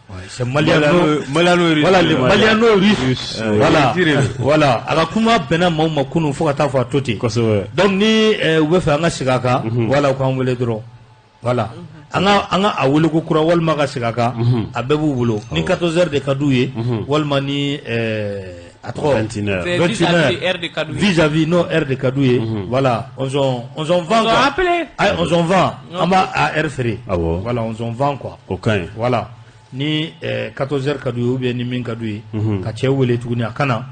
Ouais, c'est Maliano. Maliano russe. Voilà, le Maliano russe. Voilà. Russe. Voilà. A ka kuma bɛnna maaw ma kunun fo ka taa fɔ a to ten. Kosɛbɛ. Donc ni u bɛ fɛ an ka segin a kan, voilà, u k'an wele dɔrɔn. Voilà. An ka a wele ko kura walima ka segin a kan, a bɛɛ b'u bolo. Ni 14 heures de ka d'u ye, walima ni a tɔgɔ 21 heures. C'est vis-à-vis heure de ka d'u ye. Vis-à-vis n'o heure de ka d'u ye. Voilà, on s'en vend On quoi. appelé. Ayi, on s'en vend. An b'a a heure feere. Awɔ. Voilà, on s'en vend quoi. O ka ɲi. Voilà. Ni 14 heures ka d'u ye ou bien ni min ka d'u ye, ka cɛ wele tuguni a kana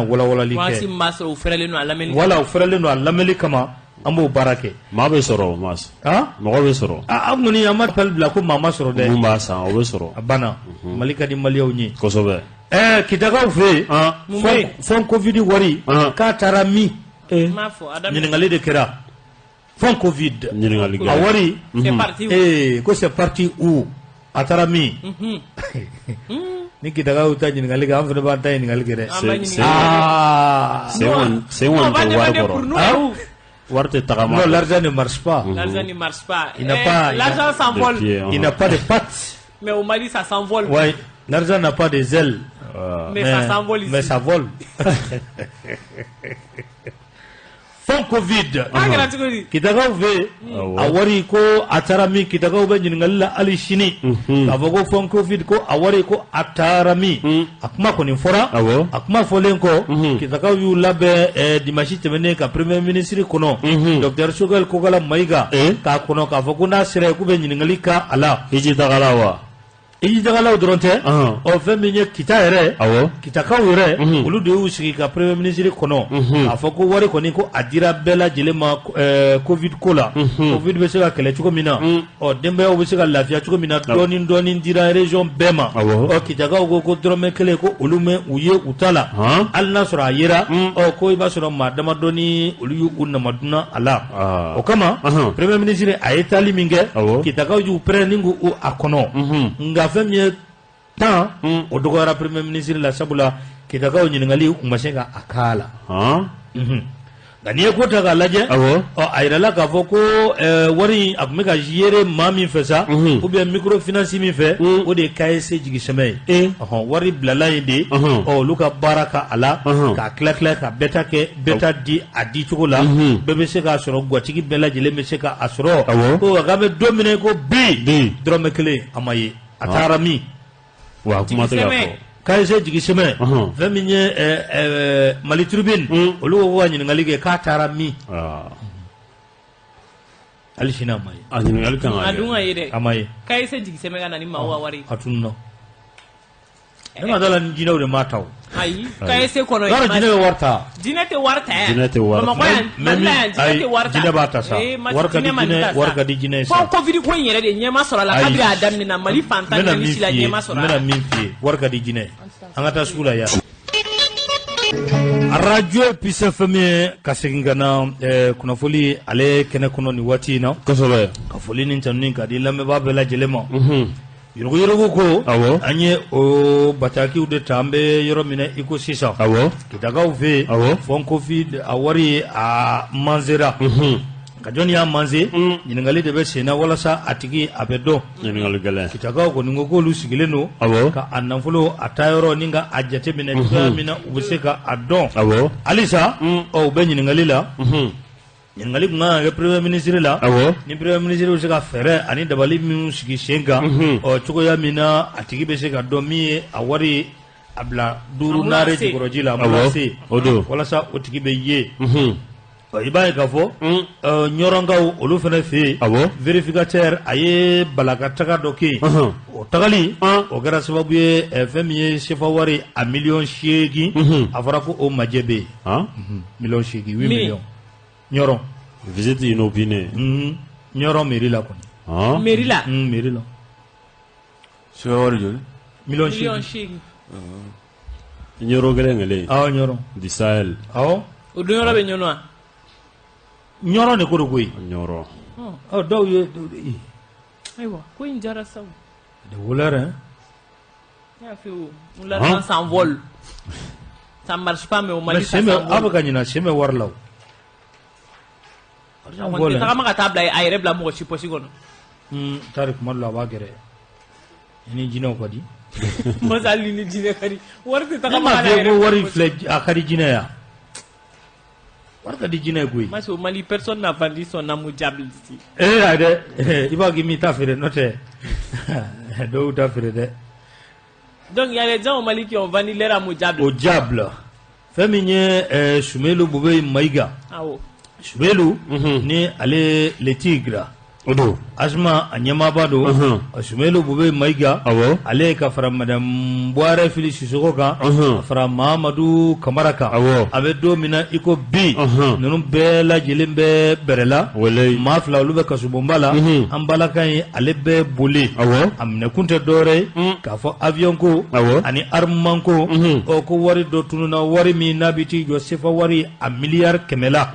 walawalali Waati kɛ. min b'a sɔrɔ u fɛrɛlen don a lamɛnni. Voilà, u fɛrɛlen don a lamɛnli kama, an b'o baara kɛ. Maa bɛ sɔrɔ o mas. Han? Mɔgɔ bɛ sɔrɔ. Ah, an kɔni an ma appel bila ko maa ma sɔrɔ dɛ. Mun b'a san, o bɛ sɔrɔ. A banna. Mali ka di maliyɛnw ye. Kosɛbɛ. Kitakaw fɛ yen, Mun bɛ yen? Fonds Covid wari k'a taara min? N m'a fɔ a daminɛ. Ɲininkali de kɛra. Fonds Covid. Ɲininkali A kɛra. wari. C'est parti. Ko c'est parti où? A taara min? Ni kitakaw ta ɲininkali kɛ, an fana b'an ta ɲininkali kɛ dɛ. An b'a ɲininka. Ah. Sen On kɔni va tɛ wari demander pour kɔrɔ. nous Hein? où? Wari tɛ tagama. Non, l'argent ne marche pas. L'argent ne marche pas. Il n'a Eh, pas- il L'argent s'envole. Des pieds, Il n'a pas de pattes. Mais au Mali, ça s'envole. Ouais, l'argent n'a pas des ailes. Mais ça s'envole ici. Mais ça vole. Fonds Covid. An kɛra cogo di? Kitakaw fɛ yen, a wari ko a taara min? Kitakaw bɛ ɲininkali la hali sini k'a fɔ ko Fonds Covid, ko a wari ko a taara min? A kuma kɔni fɔra. A kuma fɔlen kɔ, kitakaw y'u labɛn dimanche tɛmɛnen ka premier ministre kɔnɔ, docteur Choguel Kokala Mayiga, k'a kɔnɔ k'a fɔ ko n'a sera yen k'u bɛ ɲininkali k'a la. Hiji tagala wa? Hijitagalaw dɔrɔn tɛ. Ɔ, fɛn min ye Kita yɛrɛ, Kitakaw yɛrɛ, olu de y'u sigi ka premier ministre kɔnɔ k'a fɔ ko wari kɔni ko a dira bɛɛ lajɛlen ma Covid ko la, Covid bɛ se ka kɛlɛ cogo min na, ɔ, denbayaw bɛ se ka lafiya cogo min na, dɔɔni dɔɔni dira région bɛɛ ma. Ɔ, Kitakaw ko dɔrɔmɛ kelen ko olu mɛ u ye u ta la, hali n'a sɔrɔ a yera, ɔ, ko i b'a sɔrɔ maa damadɔni olu y'u namadunna a la. O kama premier ministre a ye taali min kɛ, Kitakaw y'u pɛrɛn ni k'u a kɔnɔ, nka fɛn min ye tan, o dɔgɔyara premier ministre la, sabula Kitakaw ɲininkali u ma se ka a k'a la. Nka n'i ye ko ta k'a lajɛ, ɔ, a yirala k'a fɔ ko wari in a tun bɛ ka gérer maa min fɛ sa, ou bien microfinance min fɛ, o de ye KSC jigisɛmɛ ye. Ɔhɔn, wari bilala yen de, ɔ, olu ka baara ka a la k'a tila tila ka bɛɛ ta kɛ, bɛɛ ta di a di cogo la, bɛɛ bɛ se k'a sɔrɔ, gatigi bɛɛ lajɛlen bɛ se k'a sɔrɔ. Ko k'an bɛ don min na i ko bi, dɔrɔmɛ kelen a ma ye, a taara min? Wa a kuma tɛ ka fɔ. KSC jigisɛmɛ, fɛn min ye Mali Tribune, olu ko ka ɲininkali kɛ k'a taara min? Hali sini a ma ye. A ɲininkali kan ka A dun ka ye dɛ. A ma ye. KSC jigisɛmɛ ka na ni maaw ka wari. A tununna. Ne ma d'a la ni jinɛw de m'a ta o. Ayi, KSC kɔnɔ. Yɔrɔ jinɛ bɛ wari ta. Jinɛ tɛ wari ta yan. Jinɛ tɛ wari ta. Bamakɔ yan, Mali la yan, jinɛ tɛ wari ta. Jinɛ b'a ta sa. Eh, Wari ka di jinɛ ma jinɛ, ta sa. wari ka di jinɛ ye sa. Fɔ Covid ko in yɛrɛ de ɲɛ ma sɔrɔ a la. Ayi. Kabini a daminɛna, Mali N fantan bɛna naani min si la f'i ye, ɲɛ ma n sɔrɔ a bɛna la. min f'i ye, wari ka di jinɛ ye. An ka taa sugu la yan. Radio Peace FM ye, ka segin ka na kunnafoli ale kɛnɛ kɔnɔ nin waati in na. Ka foli ni tanuni ka di lamɛnbaa bɛɛ lajɛlen ma. Yuruguyurugu ko, an ye o batakiw de ta, an bɛ yɔrɔ min na i ko sisan. Kitakaw fɛ yen, Fonds Covid a wari a mansera. Nka jɔnni y'a manse, ɲininkali de bɛ sen na walasa a tigi a bɛ dɔn. Ɲininkali gɛlɛn. Kitakaw kɔni ko k'olu sigilen don ka a nafolo a taa yɔrɔ ni ka a jateminɛ cogoya min na u bɛ se ka a dɔn. Halisa ɔ u bɛ ɲininkali la. Ɲininkali tun kan ka kɛ premier ministre la, ni premier ministre bɛ se ka fɛɛrɛ ani dabali minnu sigi sen kan, ɔ cogoya min na a tigi bɛ se ka dɔn min ye a wari a bila duuru naare jukɔrɔji la, a se walasa o tigi bɛ ye. I b'a ye k'a fɔ ɲɔrɔnkaw olu fana fɛ yen, vérificateur a ye balakataga dɔ kɛ yen. O tagali o kɛra sababu ye fɛn min ye sefa wari a 8 miliyɔn, a fɔra ko o majɛ bɛ yen, 8 miliyɔn, 8 millions. Ɲɔrɔn. Visite inopinée. Ɲɔrɔn mairie la kɔni. Mairie la. Mairie la. Sefa wari joli? 8 miliyɔn. 8 millions. Ɲɔrɔ kelen kelen. Awɔ, Ɲɔrɔn. Du Sahel. Awɔ. O don yɔrɔ bɛ Ɲɔnɔ wa? Ɲɔrɔn de ko don koyi. Ɲɔrɔ. Ɔ dɔw ye. Ayiwa, ko in diyara sa o. Des voleurs, hein. Ne y'a f'i ye o, l'argent s'envole. Ça marche pas, mais au Mali ça s'envole. Aw bɛ s'envole. ka ɲinɛ sen bɛ wari la o. A kɔni tɛ tagama ka taa bila a yɛrɛ bila mɔgɔ si poche kɔnɔ. Tari kuma dɔ la a b'a gɛrɛ. I ni jinɛw ka di. Masa hali ni jinɛ ka di. Wari tɛ Ne tagama m'a ka f'i ye n'a ko yɛrɛ wari bila filɛ, a ka di jinɛ ya. Wari ka di jinɛ ye koyi. Masi, au Mali, personne n'a vendu son âme au diable ici. Eh ayi dɛ, i b'a k'i m'i ta feere, n'o tɛ dɔw ta feere dɛ. Donc il y a des gens au Mali qui ont vendu leur âme au diable. Au diable. Fɛn min ye Sumelu Bubey Mayiga. Awɔ. Sumelu ni ale le tigre. O don. Asma a ɲɛmaaba don. Sumelu Bubey Mayiga. Ale ka fara madame Buware Fili Sisoko kan. Ka fara Mahamadu Kamara kan. A bɛ don min na i ko bi. Ninnu bɛɛ lajɛlen bɛ bɛrɛ la. Maa fila olu bɛ kasobonba la. An balaka in ale bɛ boli. A minɛkun tɛ dɔwɛrɛ ye k'a fɔ avion ko ani armement ko. Ɔ ko wari dɔ tununna, wari min n'a bɛ t'i jɔ sefa wari a 100 miliyari la.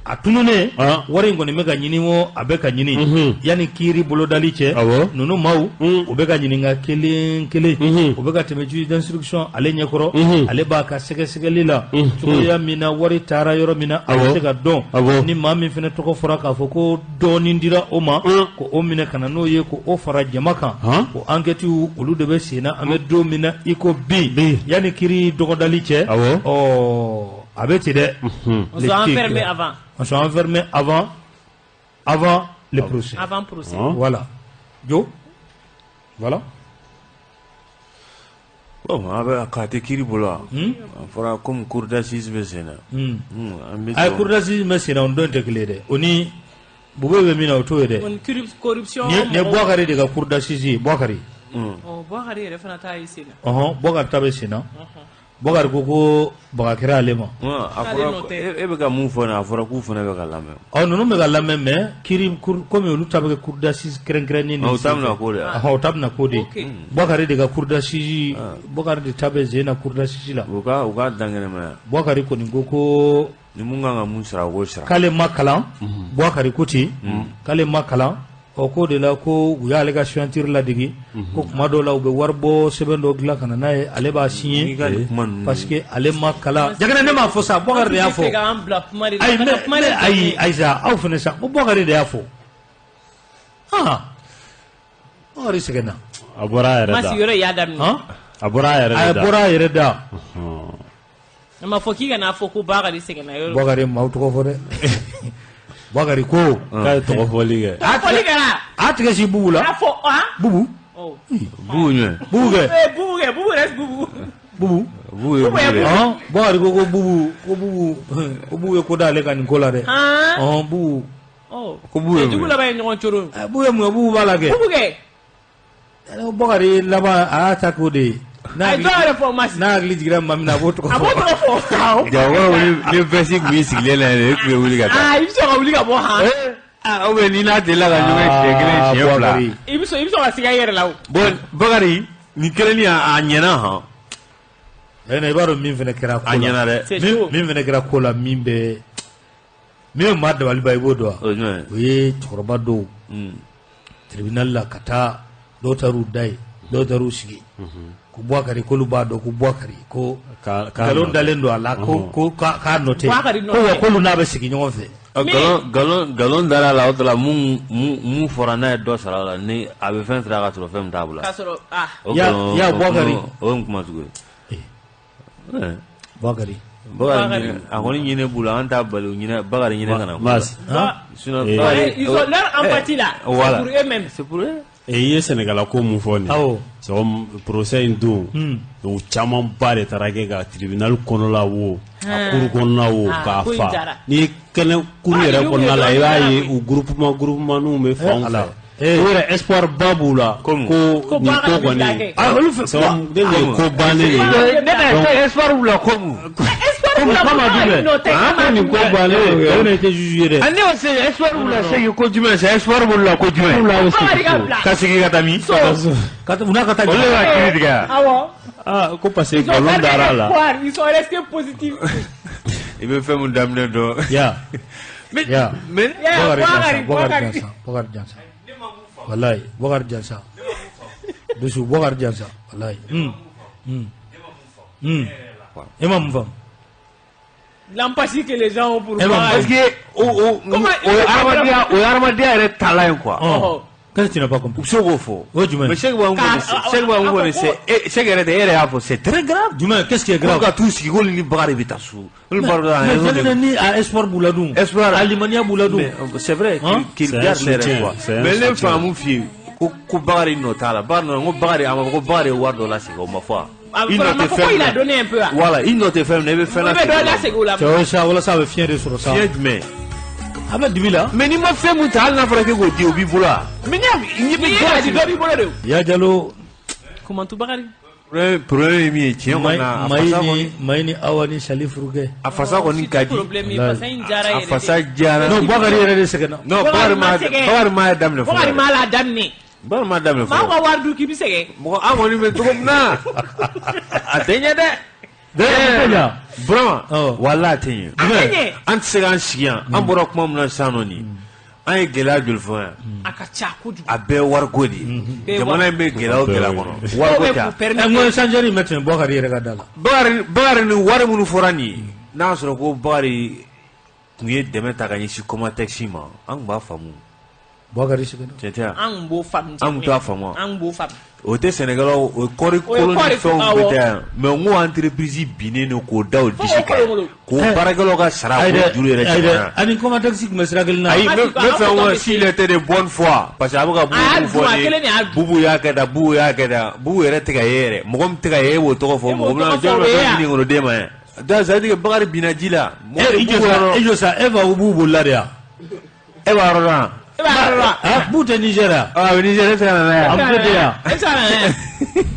A tununnen, wari in kɔni bɛ ka ɲini o, a bɛ ka ɲini yanni kiiri bolodali cɛ. Ninnu maaw u bɛ ka ɲininka kelen kelen, u bɛ ka tɛmɛ juge d'instruction ale ɲɛkɔrɔ, ale b'a ka sɛgɛsɛgɛli la cogoya min na wari taara yɔrɔ min na a bɛ se ka dɔn. Ni maa min fana tɔgɔ fɔra k'a fɔ ko dɔɔnin dira o ma, ko o minɛ ka na n'o ye, ko o fara jama kan, o enquête olu de bɛ sen na. An bɛ don min na i ko bi, yanni kiiri dɔgɔdali cɛ, ɔ a bɛ ten dɛ. On soit enfermé avant. On soit enfermé avant le procès. Avant procès. Voilà. Jo. Voilà. Bon, a bɛ k'a tɛ kiiri bolo wa? A fɔra comme cour d'assises bɛ sen na. An bɛ Ayi, cour d'assises bɛ sen na, o don tɛ kelen ye dɛ. O ni Bube bɛ min na, o t'o ye dɛ. O ni corruption. Nin ye Bouakari de ka cour d'assises ye, Bouakari. Ɔ, Bouakari yɛrɛ fana ta ye sen na. Ɔhɔn, Bouakari ta bɛ sen na. Bouakari ko ko baga kɛra ale ma. A fɔra e bɛ ka mun fɔ nin, a fɔra k'u fana bɛ ka lamɛn. Ɔ, ninnu bɛ ka lamɛn, mais kiiri komi olu ta bɛ kɛ cour d'assises kɛrɛnkɛrɛnnen de. O ta bɛna k'o de ye. Ɔhɔn, o ta bɛna k'o de ye. Bouakari de ka cour d'assises, Bouakari de ta bɛ sen na cour d'assises la. U ka dankɛnɛmaya. Bouakari kɔni ko ko. Ni mun kan ka mun sara, o k'o sara. K'ale ma kalan, Bouakari ko ten, k'ale ma kalan. Ɔ, k'o de la ko u y'ale ka signature ladege, ko kuma dɔw la u bɛ wari bɔ sɛbɛn dɔ dilan ka na n'a ye, ale b'a signer parce que ale ma kalan. Jaginɛ, ne m'a fɔ sa, Bouakari de y'a fɔ. Ayi, ne ayi, ayi sa, aw fana sa, ko Bouakari de y'a fɔ. Ah, Bouakari sɛgɛnna. A bɔra a yɛrɛ da. Masi yɔrɔ y'a daminɛ. A bɔra a yɛrɛ da. A bɔra a yɛrɛ da. A ma fɔ k'i kana fɔ ko Bakari sɛgɛnna yɔrɔ. Bouakari maaw tɔgɔ fɔ dɛ. Bouakari ko. K'a ye tɔgɔ fɔli kɛ. Fɔli kɛra. A tigɛ si Bubu la. A fɔ han. Bubu. Bubu ɲɛ. Bubu kɛ. Bubu kɛ, Bubu yɛrɛ Bubu. Bubu. Bubu ye Bubu ye. Ɔn, Bouakari ko Bubu, ko Bubu, ko Bubu ye ko d'ale ka nin ko la dɛ. Ɔn, Bubu. Ko Bubu ye mun ye? Jugu laban ye ɲɔgɔn coro. Bubu ye mun ye? Bubu b'a la kɛ. Bubu kɛ. Bouakari laban a y'a ta k'o de ye. A ye dɔw yɛrɛ fɔ Masi. N'a hakili jiginna maa min na, a b'o tɔgɔ fɔ. A b'o tɔgɔ fɔ. Ja, o kɔrɔ ni veste tun b'i sigilen na yen, e tun bɛ wuli ka taa. Aa, i bɛ sɔn ka wuli ka bɔ han. Ah, ou bien ni n'a delila ka ɲɔgɔn ye siɲɛ kelen, siɲɛ fila. I bɛ sɔn ka siga i yɛrɛ la o. Bon, Bakari, nin kelennin a ɲɛna han. Ɛnɛ, i b'a dɔn min fana kɛra ko la. A ɲɛna dɛ. Min fana kɛra ko la, min bɛ maa dabali ban, i b'o dɔn wa? O ye jumɛn ye? O ye cɛkɔrɔba dɔw tribunal la ka taa, dɔw taar'u da yen, dɔw taar'u sigi. Ko Bouakari, k'olu b'a dɔn ko Bouakari ko nkalon dalen don a la, ko k'a nɔ tɛ, ko wa k'olu n'a bɛ sigi ɲɔgɔn fɛ. Nkalon dara la o de la mun fɔra n'a ye dɔ sara la ni a bɛ fɛn sara ka sɔrɔ fɛn min t'a bolo. K'a sɔrɔ ah. Ya Bukari. O ye kuma sugu ye. Bukari. Bakari a kɔni ɲinɛ b'u la an t'a bali ɲinɛ Bakari ɲinɛ kana. Mas. Sinon Bakari. Ils ont leur empathie là. Voilà. C'est pour eux-mêmes. C'est pour eux. I ye Sɛnɛgala ko mun fɔ nin awɔ c'est comme procès in don o camanba de taara kɛ ka tribunal kɔnɔla wo a cour kɔnɔna wo k'a fa n'i ye kɛnɛ cour yɛrɛ kɔnɔna la i b'a ye u groupement groupement bɛ fan fɛ o yɛrɛ espoir ba b'u la ko nin ko kɔni olu fɛ c'est comme ne ye ko bannen de ye ne espoir b'u la ko mun ko nin ko bannen de ye o de tɛ juge ye dɛ ne y'o se espoir b'u la segi ko jumɛn c'est espoir b'u la ko jumɛn ka segin ka taa min ka u n'a ka taa olu de b'a kiiri tigɛ yan awɔ ah ko parce que nkalon dara la ils sont restés positifs i bɛ fɛn mun daminɛ dɔn ya ya mais Bokari Jansa Bokari Jansa walayi Bokari Jansa dusu Bokari Jansa walayi e ma mun faamu. L'empathie que les gens ont pour moi. Parce que o ye hadamadenya yɛrɛ taalan ye quoi. Qu'est-ce que tu n'as pas compris? U bɛ se k'o fɔ. O ye jumɛn ye? Mais Sɛki b'a mun fɔ Sɛki b'a mun fɔ nin Sɛki yɛrɛ tɛ e yɛrɛ y'a fɔ c'est très grave. Jumɛn qu'est-ce qui est grave? Ko ka t'u sigi k'olu ni Bakari bɛ taa so. Olu Mais ni a espoir b'u la dun. Espoir a limaniya b'u la dun. C'est vrai qu'il garde les quoi. Mais ne fa mun f'i ye ko Bakari nɔ t'a la Bakari nɔ ko Bakari a ma fɔ ko Bakari ye wari dɔ lasegin o ma fɔ wa. Il a donné un peu. Voilà, il nɔ tɛ fɛn min na i bɛ fɛn lasegin o la. Cɛ o sa walasa a bɛ fiɲɛ de sɔrɔ sa. Fiɲɛ jumɛn? A bɛ dibi la. Mais n'i ma fɛn mun ta hali n'a fɔra k'e k'o di o b'i bolo wa. Mais n'i bɛ dɔ b'i bolo de. Ya Jalo. Comment tout Bakari? Problème ye min ye tiɲɛ kɔni na a fasa kɔni. Mayi ni Awa ni Sali furukɛ. A fasa kɔni ka di. A fasa diyara. Non Bakari yɛrɛ de sɛgɛnna. Non Bakari ma daminɛ fɔlɔ. Bakari ma la daminɛ. Bakari ma daminɛ fɔlɔ. Maaw ka wari dun k'i bɛ sɛgɛn. Mɔgɔ an kɔni bɛ cogo min na a tɛ ɲɛ dɛ. Burama walahi a tɛ ɲɛ. An tɛ se k'an sigi yan an bɔra kuma min na sisan nɔ nin an ye gɛlɛya joli fɔ yan. A ka ca kojugu. A bɛɛ ye wariko de ye. Jamana in bɛ gɛlɛya o gɛlɛya kɔnɔ. Wariko tɛ. N ko échangeur in bɛ tɛmɛ Bakari yɛrɛ ka da la. Bakari ni wari minnu fɔra nin ye n'a sɔrɔ ko Bakari tun ye dɛmɛ ta ka ɲɛsin Comatex ma an tun b'a faamu. Bakari sɛgɛnna. Tiɲɛ tɛ wa? An tun b'o faamu. An tun t'a faamu wa? An b'o faamu. O tɛ sɛnɛkɛlaw o ye kɔɔri kolon ni fɛnw bɛ taa yan mais n ko entreprise binnen don k'o da o disi kan k'o baarakɛlaw ka sara k'o juru yɛrɛ jamana. Ani Comatex tun bɛ sira kelen na. Ayi n bɛ fɛ n ko s'il était de bonne foi parce que a bɛ ka Bubu fɔ nin ye Bubu y'a kɛ tan Bubu y'a kɛ tan Bubu yɛrɛ tɛ ka ye yɛrɛ mɔgɔ min tɛ ka ye e b'o tɔgɔ fɔ mɔgɔ bɛna jɔn bɛ fɛn ɲini k'o d'e ma yɛ. Donc ça veut dire que Bakari binna ji la. E jɔ sa e fa ko Bubu bolila de wa? E b'a yɔrɔ dɔn wa? E b'a yɔrɔ dɔn. Bubu tɛ Niger yan. A bɛ Niger e bɛ se ka na n'a ye. A bɛ yan. E bɛ se ka na n'a ye.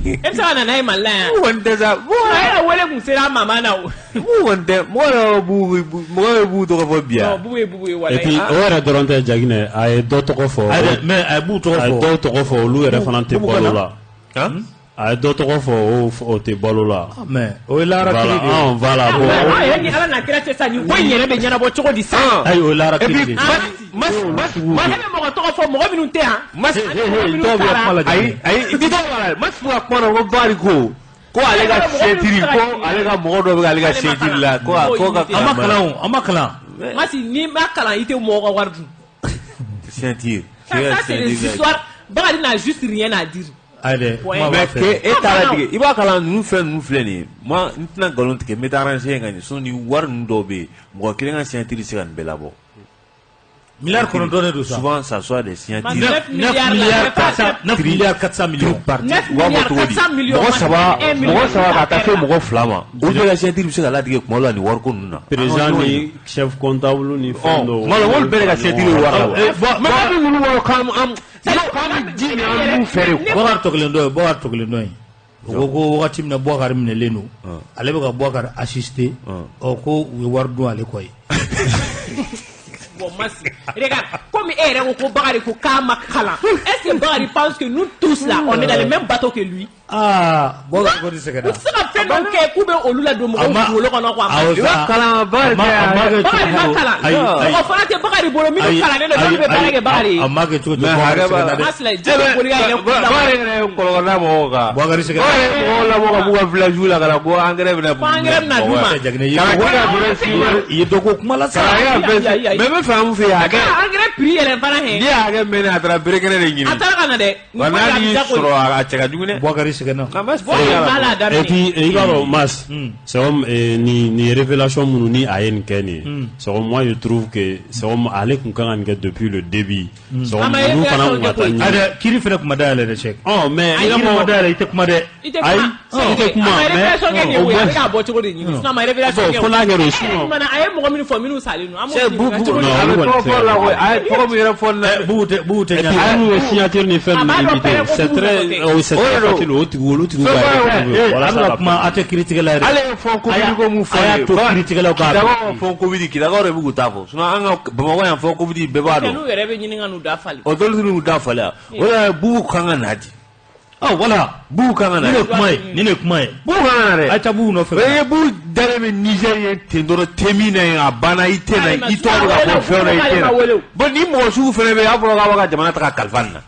E bɛ se ka na n'a ye Mali la yan. Bubu kɔni tɛ sa. A yɛrɛ wele kun sera a mama na o. Bubu kɔni tɛ mɔgɔ yɛrɛ Bubu mɔgɔ bɛ Bubu tɔgɔ fɔ bi yan. Non Bubu ye Bubu ye walayi. Et puis o yɛrɛ dɔrɔn tɛ Jaginɛ a ye dɔ tɔgɔ fɔ. Ayi mais a ye Bubu tɔgɔ fɔ. A ye dɔw tɔgɔ fɔ olu yɛrɛ fana tɛ balo la. A ye dɔ tɔgɔ fɔ o tɛ balo la. Mais o ye lahara kiri de ye. Voilà bon. Aw yɛrɛ ni Ala n'a kira cɛ sa nin ko in yɛrɛ bɛ ɲɛnabɔ cogo di sa. Ayi o ye lahara kiri de ye. E bɛ mɔgɔ tɔgɔ fɔ mɔgɔ minnu tɛ yan. Dɔw bɛ kuma la. Ayi ayi i tɔgɔ b'a la Masi ka kuma na ko Bakari ko ale ka signature ko ale ka mɔgɔ dɔ bɛ k'ale ka signature la ko ka. An ma kalan o an ma kalan. Masi n'i ma kalan i tɛ mɔgɔ ka wari dun. Signature. Ça c'est des histoires Bakari n'a juste rien à dire. Ayi mais que e t'a latigɛ i b'a kalan ninnu fɛn ninnu filɛ nin ye moi n tɛna nkalon tigɛ n bɛ taa renseigner ka ɲɛ sinon nin wari ninnu dɔw bɛ yen mɔgɔ kelen ka signature tɛ se ka nin bɛɛ labɔ. 9 milliards de don sa. Souvent ça soit des signatures. 9 milliards 400 millions. 9 milliards 400 millions. Mɔgɔ saba ka taa se mɔgɔ fila ma. Olu bɛɛ ka signature bɛ se ka latigɛ kuma dɔ la nin wariko ninnu na. Président ni chef comptable ni fɛn dɔw. Kuma dɔ la olu bɛɛ de ka signature bɛ wari la. Mais an bɛ ninnu wɔrɔ k'an bɛ ji min an b'u fɛ de. Bɔkari tɔ kelen dɔ ye Bɔkari tɔ kelen dɔ ye. O ko ko wagati min na Bɔkari minɛlen don ale bɛ ka Bɔkari assister ɔ ko u ye wari dun ale kɔ ye. Bon, Massi, regarde, comme e yɛrɛ ko ko Bakari ko k'a ma kalan, est-ce que Bakari pense que nous tous là, on est dans le même bateau que lui? Aa Boubacar kɔni sɛgɛnna. U tɛ se ka fɛn dɔw kɛ k'u bɛ olu ladon mɔgɔw kunkolo kɔnɔ quoi. I b'a kalan Bakari tɛ. Bakari ma kalan. Mɔgɔ fana tɛ Bakari bolo minnu kalannen don n'olu bɛ baara kɛ Bakari ye. A ma kɛ cogo cogo Bakari sɛgɛnna dɛ. Masila ji bɛ boli ka yɛlɛ kulu la. Bakari yɛrɛ ye kɔlɔlɔ mɔgɔw kan. Bakari sɛgɛnna. Bakari ye mɔgɔw labɔ ka b'u ka village la ka na ko engrais bɛna. Ko engrais bɛna d'u ma. I ye dɔ ko kuma la sa. Mais n bɛ fɛ an fɛ yen hakɛ. Engrais prix yɛlɛn fana hɛn. N'i ye hakɛ mɛn a taara bere kɛnɛ de ɲini. A taara ka na dɛ. Wa n'a y'i sɔrɔ a cɛ ka jugu dɛ. Bakari sɛgɛnna. Et puis i b'a dɔn Mas, c'est comme ni révélation minnu ni a ye nin kɛ nin ye, c'est comme moi je trouve que c'est comme ale tun kan ka nin kɛ depuis le début. C'est comme olu fana tun ka taa ɲini. Ayi dɛ, kiiri fana tun ma dayɛlɛ dɛ Sɛki. Ɔ mais i ma dayɛlɛ i tɛ kuma dɛ. Ayi i tɛ kuma mais. A ma révélation kɛ nin ye koyi, a bɛ k'a bɔ cogo de ɲini sinon a ma révélation kɛ. Fo n'a kɛra o sinon. A ye mɔgɔ minnu fɔ minnu salen don. An b'o ɲininka cogo di. A bɛ tɔgɔ fɔ la koyi, a ye tɔgɔ min yɛrɛ fɔ nin na. Bubu tɛ Bubu tɛ ɲa. Et puis minnu ye signature ni fɛn ninnu éviter, c'est très c'est très facile o tigi olu tigiw ka retrouver. A bɛ ka kuma a tɛ kiiritigɛla yɛrɛ. Ale ye fɔ Covid ko mun fɔ a y'a to kiiritigɛlaw k'a. Kitakaw ka fɔ Covid Kitakaw de bɛ k'u ta fɔ sinon an ka Bamakɔ yan fɔ Covid bɛɛ b'a dɔn. N'u yɛrɛ bɛ ɲini ka n'u da falen. O dɔw t'u da falen o de la Bubu kan ka na di. Ah voilà. Bubu kan ka na. Nin de kuma ye nin de kuma ye. Bubu kan ka na dɛ. A ye taa Bubu nɔfɛ. O ye Bubu dalen bɛ Niger ye ten dɔrɔn te min na yen a banna i tɛ na i tɔgɔ bɛ ka bɔ fɛnw na i tɛ na. Bon ni mɔgɔ sugu fana bɛ yen a fɔra k'a b'a ka jamana ta ka kalifa nin na.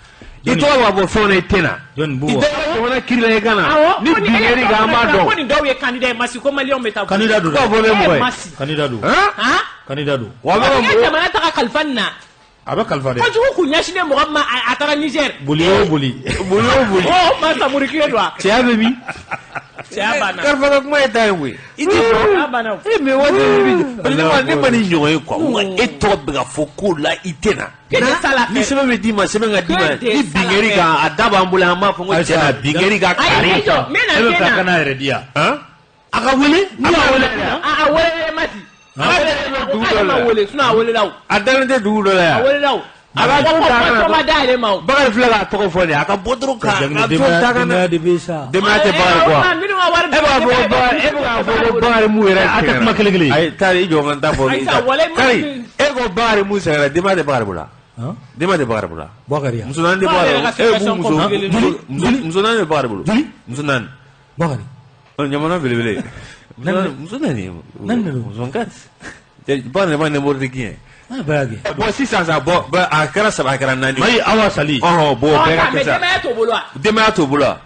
I tɔgɔ bɛ ka bɔ fɛnw na i tɛ na. Jɔnni I tɛ jamana kiiri la i ka na. Awɔ ni binkɛli kan an b'a dɔn. Ko nin dɔw ye candidat ye Masi ko maliyɛnw bɛ taa. Candidat don. K'a fɔ ne mɔgɔ ye. Candidat don. Han? Candidat don. Wa a bɛ ka mɔgɔ jamana ta ka kalifa nin na. A bɛ kalifa dɛ. Kojugu kun ɲɛsinnen mɔgɔ min ma a taara Niger. Boli o boli. Boli o boli. Ɔ Masa Murikile don wa. Cɛya bɛ min? Cɛya banna. Kalifa ka kuma ye ta ye koyi. I tɛ sɔn. A banna. E mais waati min ne ma nin ɲɔgɔn ye quoi. E tɔgɔ bɛ ka fɔ ko la i tɛ na. Ni sɛbɛn bɛ d'i ma sɛbɛn ka d'i ma ni binkɛri kan a da b'an bolo an b'a fɔ ko cɛ na binkɛri kan kari. Ayi jɔ n bɛ na E bɛ fɛ a ka n'a yɛrɛ di yan. A ka wele. N'u y'a wele. A wele Masi. A ma wele sinon a welela o. A dalen tɛ dugu dɔ la yan. A welela o. A ka ko ta ma d'ale ma o. Bakari filɛ k'a tɔgɔ fɔ nin ye a ka bɔ dɔrɔn ka a to ta ka na. Denbaya de bɛ sa. Denbaya tɛ Bakari kɔ. E b'a fɔ ko Bakari e bɛ k'a fɔ ko Bakari mun yɛrɛ a tɛ kuma kelen kelen. Ayi Tari i jɔ n ka n ta fɔ. Tari e ko Bakari mun sɛgɛnna denbaya tɛ Bakari bolo. Denbaya tɛ Bakari bolo. Bakari ya. Muso naani tɛ Bakari bolo. E muso naani bɛ Bakari bolo. Muso naani. Bakari. Ɲamana belebele. Muso naani. Naani de don. Muso quatre. Bakari ma n'importe qui ye. Bon sisan sa bon a kɛra saba a kɛra naani. Mayi awa sali. Ɔhɔn bon bɛɛ ka kɛ sa. Denbaya t'o bolo wa. Denbaya t'o bolo wa.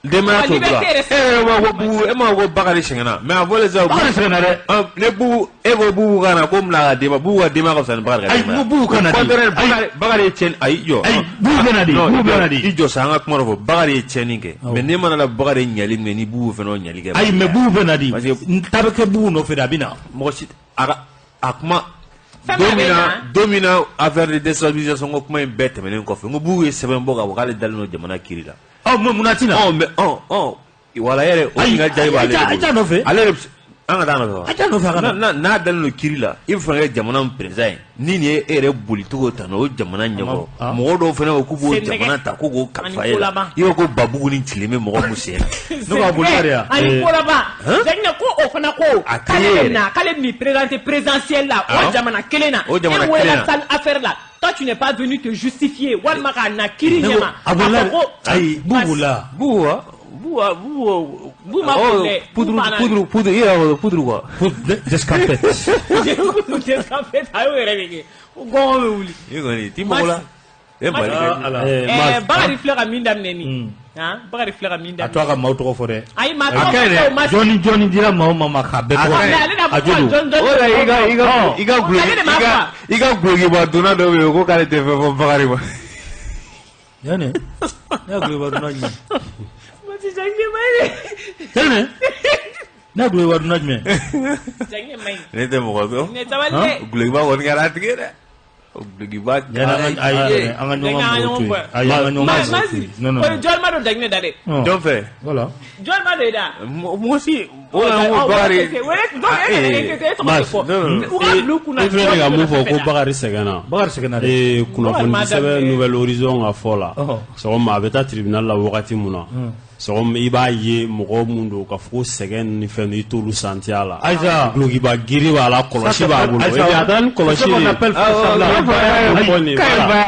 Denbaya t'o bolo wa. E yɛrɛ ma ko Bubu e ma ko Bakari sɛgɛnna mais a fɔlen sisan. Bakari sɛgɛnna dɛ. Ne Bubu e ko Bubu ka na ko mun na ka denbaya Bubu ka denbaya ka fisa ni Bakari ka denbaya. Ayi Bubu ka na di. Contraire Bakari ye tiɲɛni ayi jɔ. Ayi Bubu bɛ na di Bubu bɛ na di. I jɔ sa an ka kuma dɔ fɔ Bakari ye tiɲɛni kɛ mais ne mana la Bakari ye ɲɛli min kɛ ni Bubu fana y'o ɲɛli kɛ. Ayi mais Bubu bɛ na di. Parce que ta bɛ kɛ Bubu nɔfɛ de a bɛ na. Mɔgɔ si a ka a kuma. Don min na affaire de déstabilisation ko kuma in bɛɛ tɛmɛnen kɔfɛ n ko Bubu ye sɛbɛn bɔ k'a fɔ k'ale dalen don jamana kiiri la. Ɔ mais mun na ti na. Ɔ mais ɔ wala yɛrɛ o tun ka jaabi b'ale de bolo. A t'a nɔfɛ. Ale de an ka taa nɔfɛ wa. A t'a nɔfɛ a ka na. N'a dalen don kiiri la i bɛ fana kɛ jamana min président ye ni nin ye e yɛrɛ bolicogo ta o jamana ɲɛkɔrɔ mɔgɔ dɔw fana ko k'u b'o jamana ta ko k'o kalifa e la i b'a ko babugu ni tilen bɛ mɔgɔ mun sen na. Ne b'a boli de yan. Ani kolaba. Jaginɛ ko o fana ko. K'ale bɛ na k'ale bɛ n'i présenter présidentielle la o jamana kelen na. O jamana kelen na. E welela salle affaire la. Toi tu n'es pas venu te justifier walima k'a na kiiri ɲɛma. A bolila ayi Bubu la. Bubu wa. Bubu Bubu ma boli dɛ. Poudre poudre i yɛrɛ b'a poudre quoi. Poudre d'escampette. D'escampette a y'o yɛrɛ de kɛ ko gɔngɔn bɛ wuli. I kɔni t'i mɔgɔ la. E Mali kɛ. Bakari filɛ ka min daminɛ nin. Han Bakari filɛ ka min daminɛ. A to a ka maaw tɔgɔ fɔ dɛ. Ayi maa tɔgɔ fɔ ma. Jɔnni jɔnni dira maaw ma k'a bɛɛ tɔgɔ fɔ. Ale na fɔ jɔn jɔn. O la i ka guloki i ka gulokiba donna dɔ bɛ yen ko k'ale tɛ fɛn fɔ Bakari ma. Yanni ne ka gulokiba donna jumɛn. Masi Jaginɛ ma ɲi dɛ. Yanni ne ka gulokiba donna jumɛn. Jaginɛ ma ɲi. Ne tɛ mɔgɔ dɔn. Ne sabali dɛ. Gulokiba kɔni kɛra a tigi ye dɛ. Gulokiba. Ayi an ka ɲɔgɔn mɔgɔw to yen. Ayi an ka ɲɔgɔn mɔgɔw to yen. Non non. Jɔn ma don Jaginɛ da dɛ. Jɔn fɛ. Voilà. Jɔn ma don i da. Mɔgɔ si. O la n ko Bakari. I filɛ nin ka mun fɔ ko Bakari sɛgɛnna. Bakari sɛgɛnna dɛ. Kunnafoni sɛbɛn Nouvel Horizon ka fɔ la. Sɔgɔma a bɛ taa tribunal la wagati mun na. Sɔgɔma i b'a ye mɔgɔ mun don ka fɔ ko sɛgɛn ni fɛn i t'olu santi a la. Aïssa. Dulokiba giri b'a la, kɔlɔsi b'a bolo. Et puis a taara ni kɔlɔsi Ce qu'on de ye. appelle faux semblant. Voilà.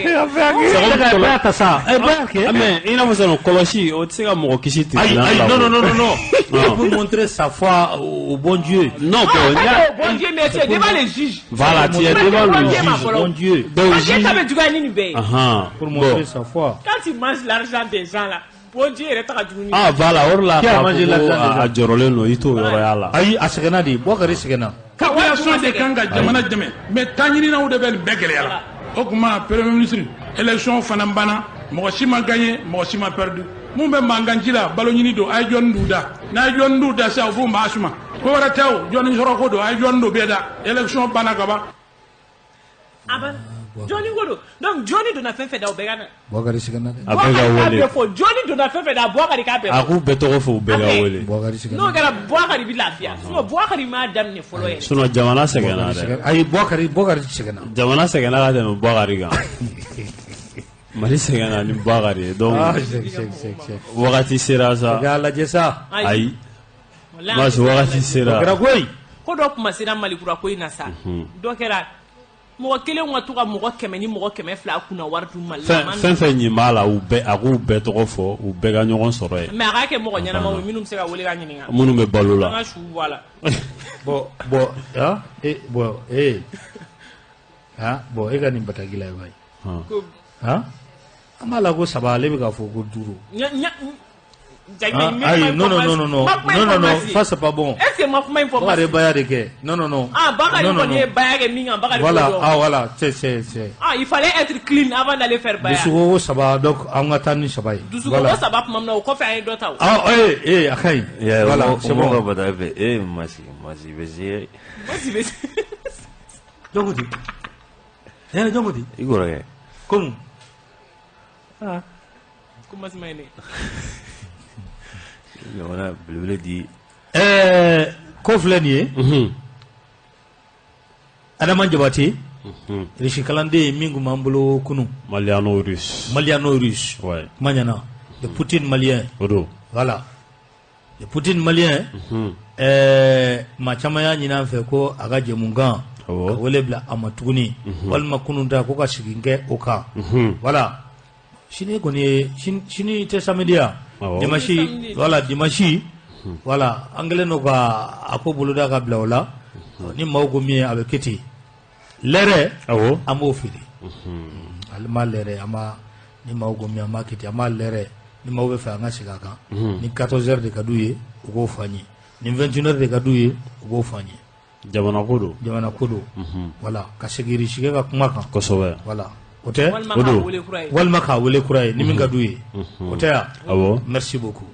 Baya ta sa. Eh, baya kɛ. Ah, mais i n'a fɔ sisan kɔlɔsi o tɛ se ka mɔgɔ kisi Aïe, tribunal aïe, la. non, non, non, non, non. Ah. Pour montrer sa foi au bon Dieu. Non, bon, Ah, n y'a- bon Dieu, mais tu es devant les juges. Voilà, tu es devant le juge. Bon Dieu. Donc, Parce que juge- ça veut juguya ni nin bɛɛ ye. Ahan. Pour montrer Bon. sa foi. Quand tu manges l'argent des gens là, bon Dieu yɛrɛ ta ka jugu ni. Ah, voilà, o de la Qui a k'a mangé fɔ ko l'argent des a jɔrɔlen don, i t'o yɔrɔ y'a la. Ayi, a sɛgɛnna de. Bɔkari sɛgɛnna. Population de kan ka jamana dɛmɛ, mais taɲininaw de bɛ nin bɛɛ gɛlɛya la. O tuma, premier ministre, élection fana banna, mɔgɔ si ma gagné, mɔgɔ si ma perdu. Mun bɛ mankan ci la, balo ɲini don, a ye jɔnni d'u da. N'a ye jɔnni d'u da sisan, u b'u maa suma. Ko wɛrɛ tɛ o, jɔnni sɔrɔ ko don, a ye jɔnni don bɛɛ da. Élection banna ka ban. A banna. Jɔnni ko don. Donc jɔnni donna fɛn fɛn da, o bɛɛ ka na. Bɔkari sɛgɛnna dɛ. A bɛɛ ka Boubacar wele. bɛɛ fɔ, jɔnni donna fɛn fɛn da, Boubacar k'a bɛɛ A fɔ. k'u bɛɛ tɔgɔ fɔ, u bɛɛ ka Ok. wele. Bɔkari N'o sɛgɛnna. kɛra, Boubacar bi lafiya. Sinon Boubacar m'a daminɛ fɔlɔ yɛrɛ. Sinon jamana sɛgɛnna dɛ. Ayi, Bɔkari, Bɔkari sɛgɛnna. Jamana sɛgɛnna ka tɛmɛ Bakari kan. Mali sɛgɛnna ni Bakari ye. Donc Ah, sɛg, sɛg, sɛg, sɛg. wagati sera sa. K'a lajɛ sa. Ayi. Walahi, Mas wagati sera. O kɛra koyi. Ko dɔ kuma sera Malikura ko in na sa. Dɔ kɛra mɔgɔ kelen ka to ka mɔgɔ 100 ni mɔgɔ 200 kunna wari dun Mali la. Fɛn fɛn ɲin b'a la, u bɛɛ, a k'u bɛɛ tɔgɔ fɔ, u bɛɛ ka ɲɔgɔn sɔrɔ yen. Mais a k'a kɛ mɔgɔ ɲɛnamaw ye minnu bɛ se ka wele ka ɲininka. Minnu bɛ balo An la. ka su bɔ a la. Bon, bon, ah, eh, bon, eh. Ah, bon, e ka nin bataki la ye bayi. Ko Ah? An b'a la ko saba, ale bɛ k'a fɔ ko duuru. ɲa ɲa Ah, ayi, non, non, non, non, non, non, non, non, ça c'est pas bon. Est-ce que ma kuma in fɔ Bakari ye baya de kɛ. Non, non, non. Ah, Bakari Non, non, kɔni ye non. baya kɛ min kan, Bakari Voilà, k'o dɔn. ah, voilà, c'est. Ah, il fallait être clean avant d'aller faire baya. Dusuko ko saba, donc an ka taa ni saba ye. Dusuko Voilà. ko saba tuma min na, o kɔfɛ an ye dɔ ta o. Ah, eh, eh, a ka ɲi. Voilà, c'est Mɔgɔ bon. bata fɛ e masi masi bɛ se. Moi, je vais- Jɔn ko ten? Eh, jɔn ko ten? I kɔrɔkɛ. Komu? Ko Masima ye ne. Ɲɔgɔnna belebele di. Ɛɛ, ko filɛ nin ye. Adama Jabate, Irisi kalanden min tun b'an bolo kunun. Maliano russe. Maliano russe. Ouais. Kuma ɲɛna. Le Poutine malien. O don. Voilà. Le Poutine malien. Ɛɛ, maa caman y'a ɲini an fɛ ko a ka jɛmukan Awɔ. ka wele bila a ma tuguni, walima kunun ta ko ka segin kɛ o kan. Voilà. Sini kɔni ye sini tɛ samedi ya. Awɔ. Dimanche, Samedi. voilà, dimanche. Voilà, an kɛlen don ka a ko boloda ka bila o la. Ni maaw ko min ye, a bɛ kɛ ten. Lɛrɛ, Awɔ. an b'o feere. Ale ma lɛrɛ, an b'a ni maaw ko min, an b'a kɛ ten, an b'a lɛrɛ. Ni maaw bɛ fɛ an ka segin a kan, ni 14 heures de ka d'u ye, u k'o fɔ an ye. Ni 21 heures de ka d'u ye, u k'o fɔ an ye. Jamana ko don. Jamana ko don. Voilà, ka segin Irisike ka kuma kan. Kosɛbɛ. Voilà, o tɛ. Walima O k'a don. wele kura ye. Walima k'a wele kura ye ni min ka d'u ye, o tɛ yan. Awɔ. Merci beaucoup.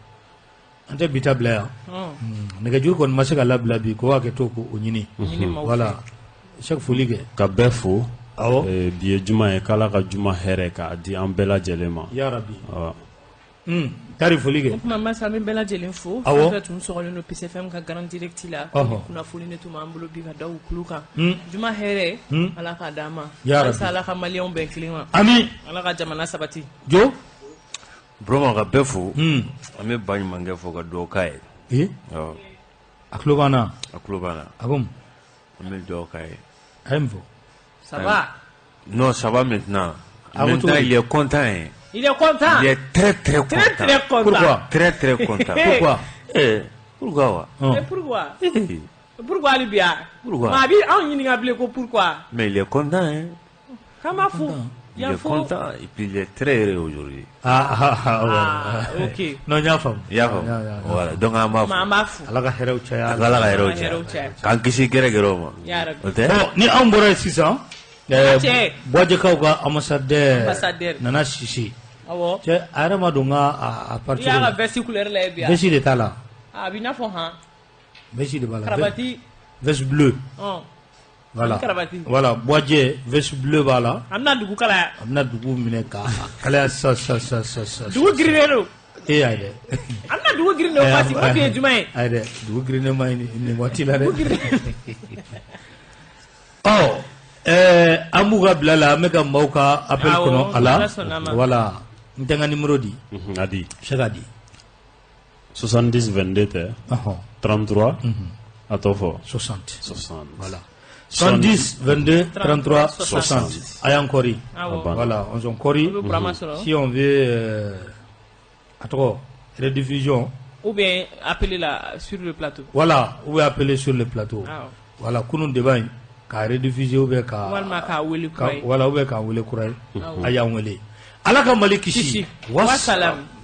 An tɛ bi ta bila yan. Hɔn. Nɛgɛjuru kɔni ma se ka labila bi, ko hakɛ to k'o ɲini. Ɲini maaw fɛ. Voilà, chaque foli kɛ. Ka bɛɛ fo. Awɔ. Bi ye juma ye, k'Ala ka juma hɛrɛ k'a di an bɛɛ lajɛlen ma. Ya Rabi. Awɔ. Tari foli kɛ. O tuma Masa, an bɛ bɛɛ lajɛlen fo. Awɔ. Fɛn fɛn tun sɔgɔlen don PCFM ka Grand Direct la. Ɔhɔ. Ni kunnafoni de tun b'an bolo bi ka da u tulo kan. Juma hɛrɛ, Ala k'a d'an ma. Ya Rabi. Halisa Ala ka maliyɛnw bɛn kelen ma. Ami. Ala ka jamana sabati. Jo. Burama, ka bɛɛ fo. An bɛ ba ɲumankɛ fo ka dugawu k'a ye. Ee, Awɔ, a tulo b'an na. A tulo b'an na. A ko mun? An bɛ dugawu k'a ye. A ye mun fɔ? Ça va? Non, ça va maintenant. Ah, Maintenant, vous il est content, hein. Il est content. Il est très, très content. Très, très content. Pourquoi? Très, très content. Pourquoi? Eh, pourquoi wa? Hɔn. Mais pourquoi? Eh, Pourquoi hali bi a? Pourquoi? Maa bi anw ɲininka bilen ko pourquoi? Mais il est content, hein. K'an b'a fo. Il Yan est fo. content et puis il est très heureux aujourd'hui. Ah, ah, ah, ouais. Ah, ok. Non, n y'a faamu. I y'a faamu? Ya. Voilà, donc an b'a Ma an fo. b'a fo. Ala ka hɛrɛw caya. Ala ka hɛrɛw Ala ka hɛrɛw caya. caya. K'an kisi gɛrɛgɛrɛw ma. Ya Rabbi. O tɛ? Bon, ni anw bɔra yen sisan, Cɛ. Buwajɛkaw ka ambassadeur Ambassadeur. Nana Sise. Awɔ. Cɛ, a yɛrɛ ma don n ka a I parti y'a ka la. veste couleur lajɛ bi a. Veste de t'a la. A b'i n'a fɔ han. Veste de b'a la. Karabati. Veste bleue. Ɔn. Voilà. Ani karabati. Voilà, Buwajɛ veste bleue b'a la. An bɛna dugu kalaya. A bɛna dugu minɛ k'a kalaya sa sa sa sa sa. Dugu girinnen don. E y'a ye dɛ. An bɛna dugu girin don parce que ko bi ye juma ye. Ayi dɛ, dugu girinnen ma ɲi nin waati la dɛ. Ɔ, ɛɛ, an b'u ka bila la, an bɛ ka maaw ka appel Awɔ, kɔnɔ a la. Ala sɔnn'a ma. Voilà. N tɛ n ka numéro di. A di. Se ka di. 70 22 tɛ? Ɔhɔn. 33, a tɔ fɔ. 60. 60. Voilà, 70 22 33 60. A y'an kɔri. Awɔ. Banna. Voilà, on s'en kɔri. U bɛ Burama sɔrɔ. Si on veut a tɔgɔ rediffusion. Ou bien appeler la sur le plateau. Voilà, ou bien appeler sur le plateau. Awɔ. Voilà, kunun débat in k'a rediffuser ou bien ka Walima k'a wele kura ye. Voilà, ou bien k'a wele kura ye. A y'an wele. Ala ka Mali kisi. Kisi. Wassalam. Wassalam.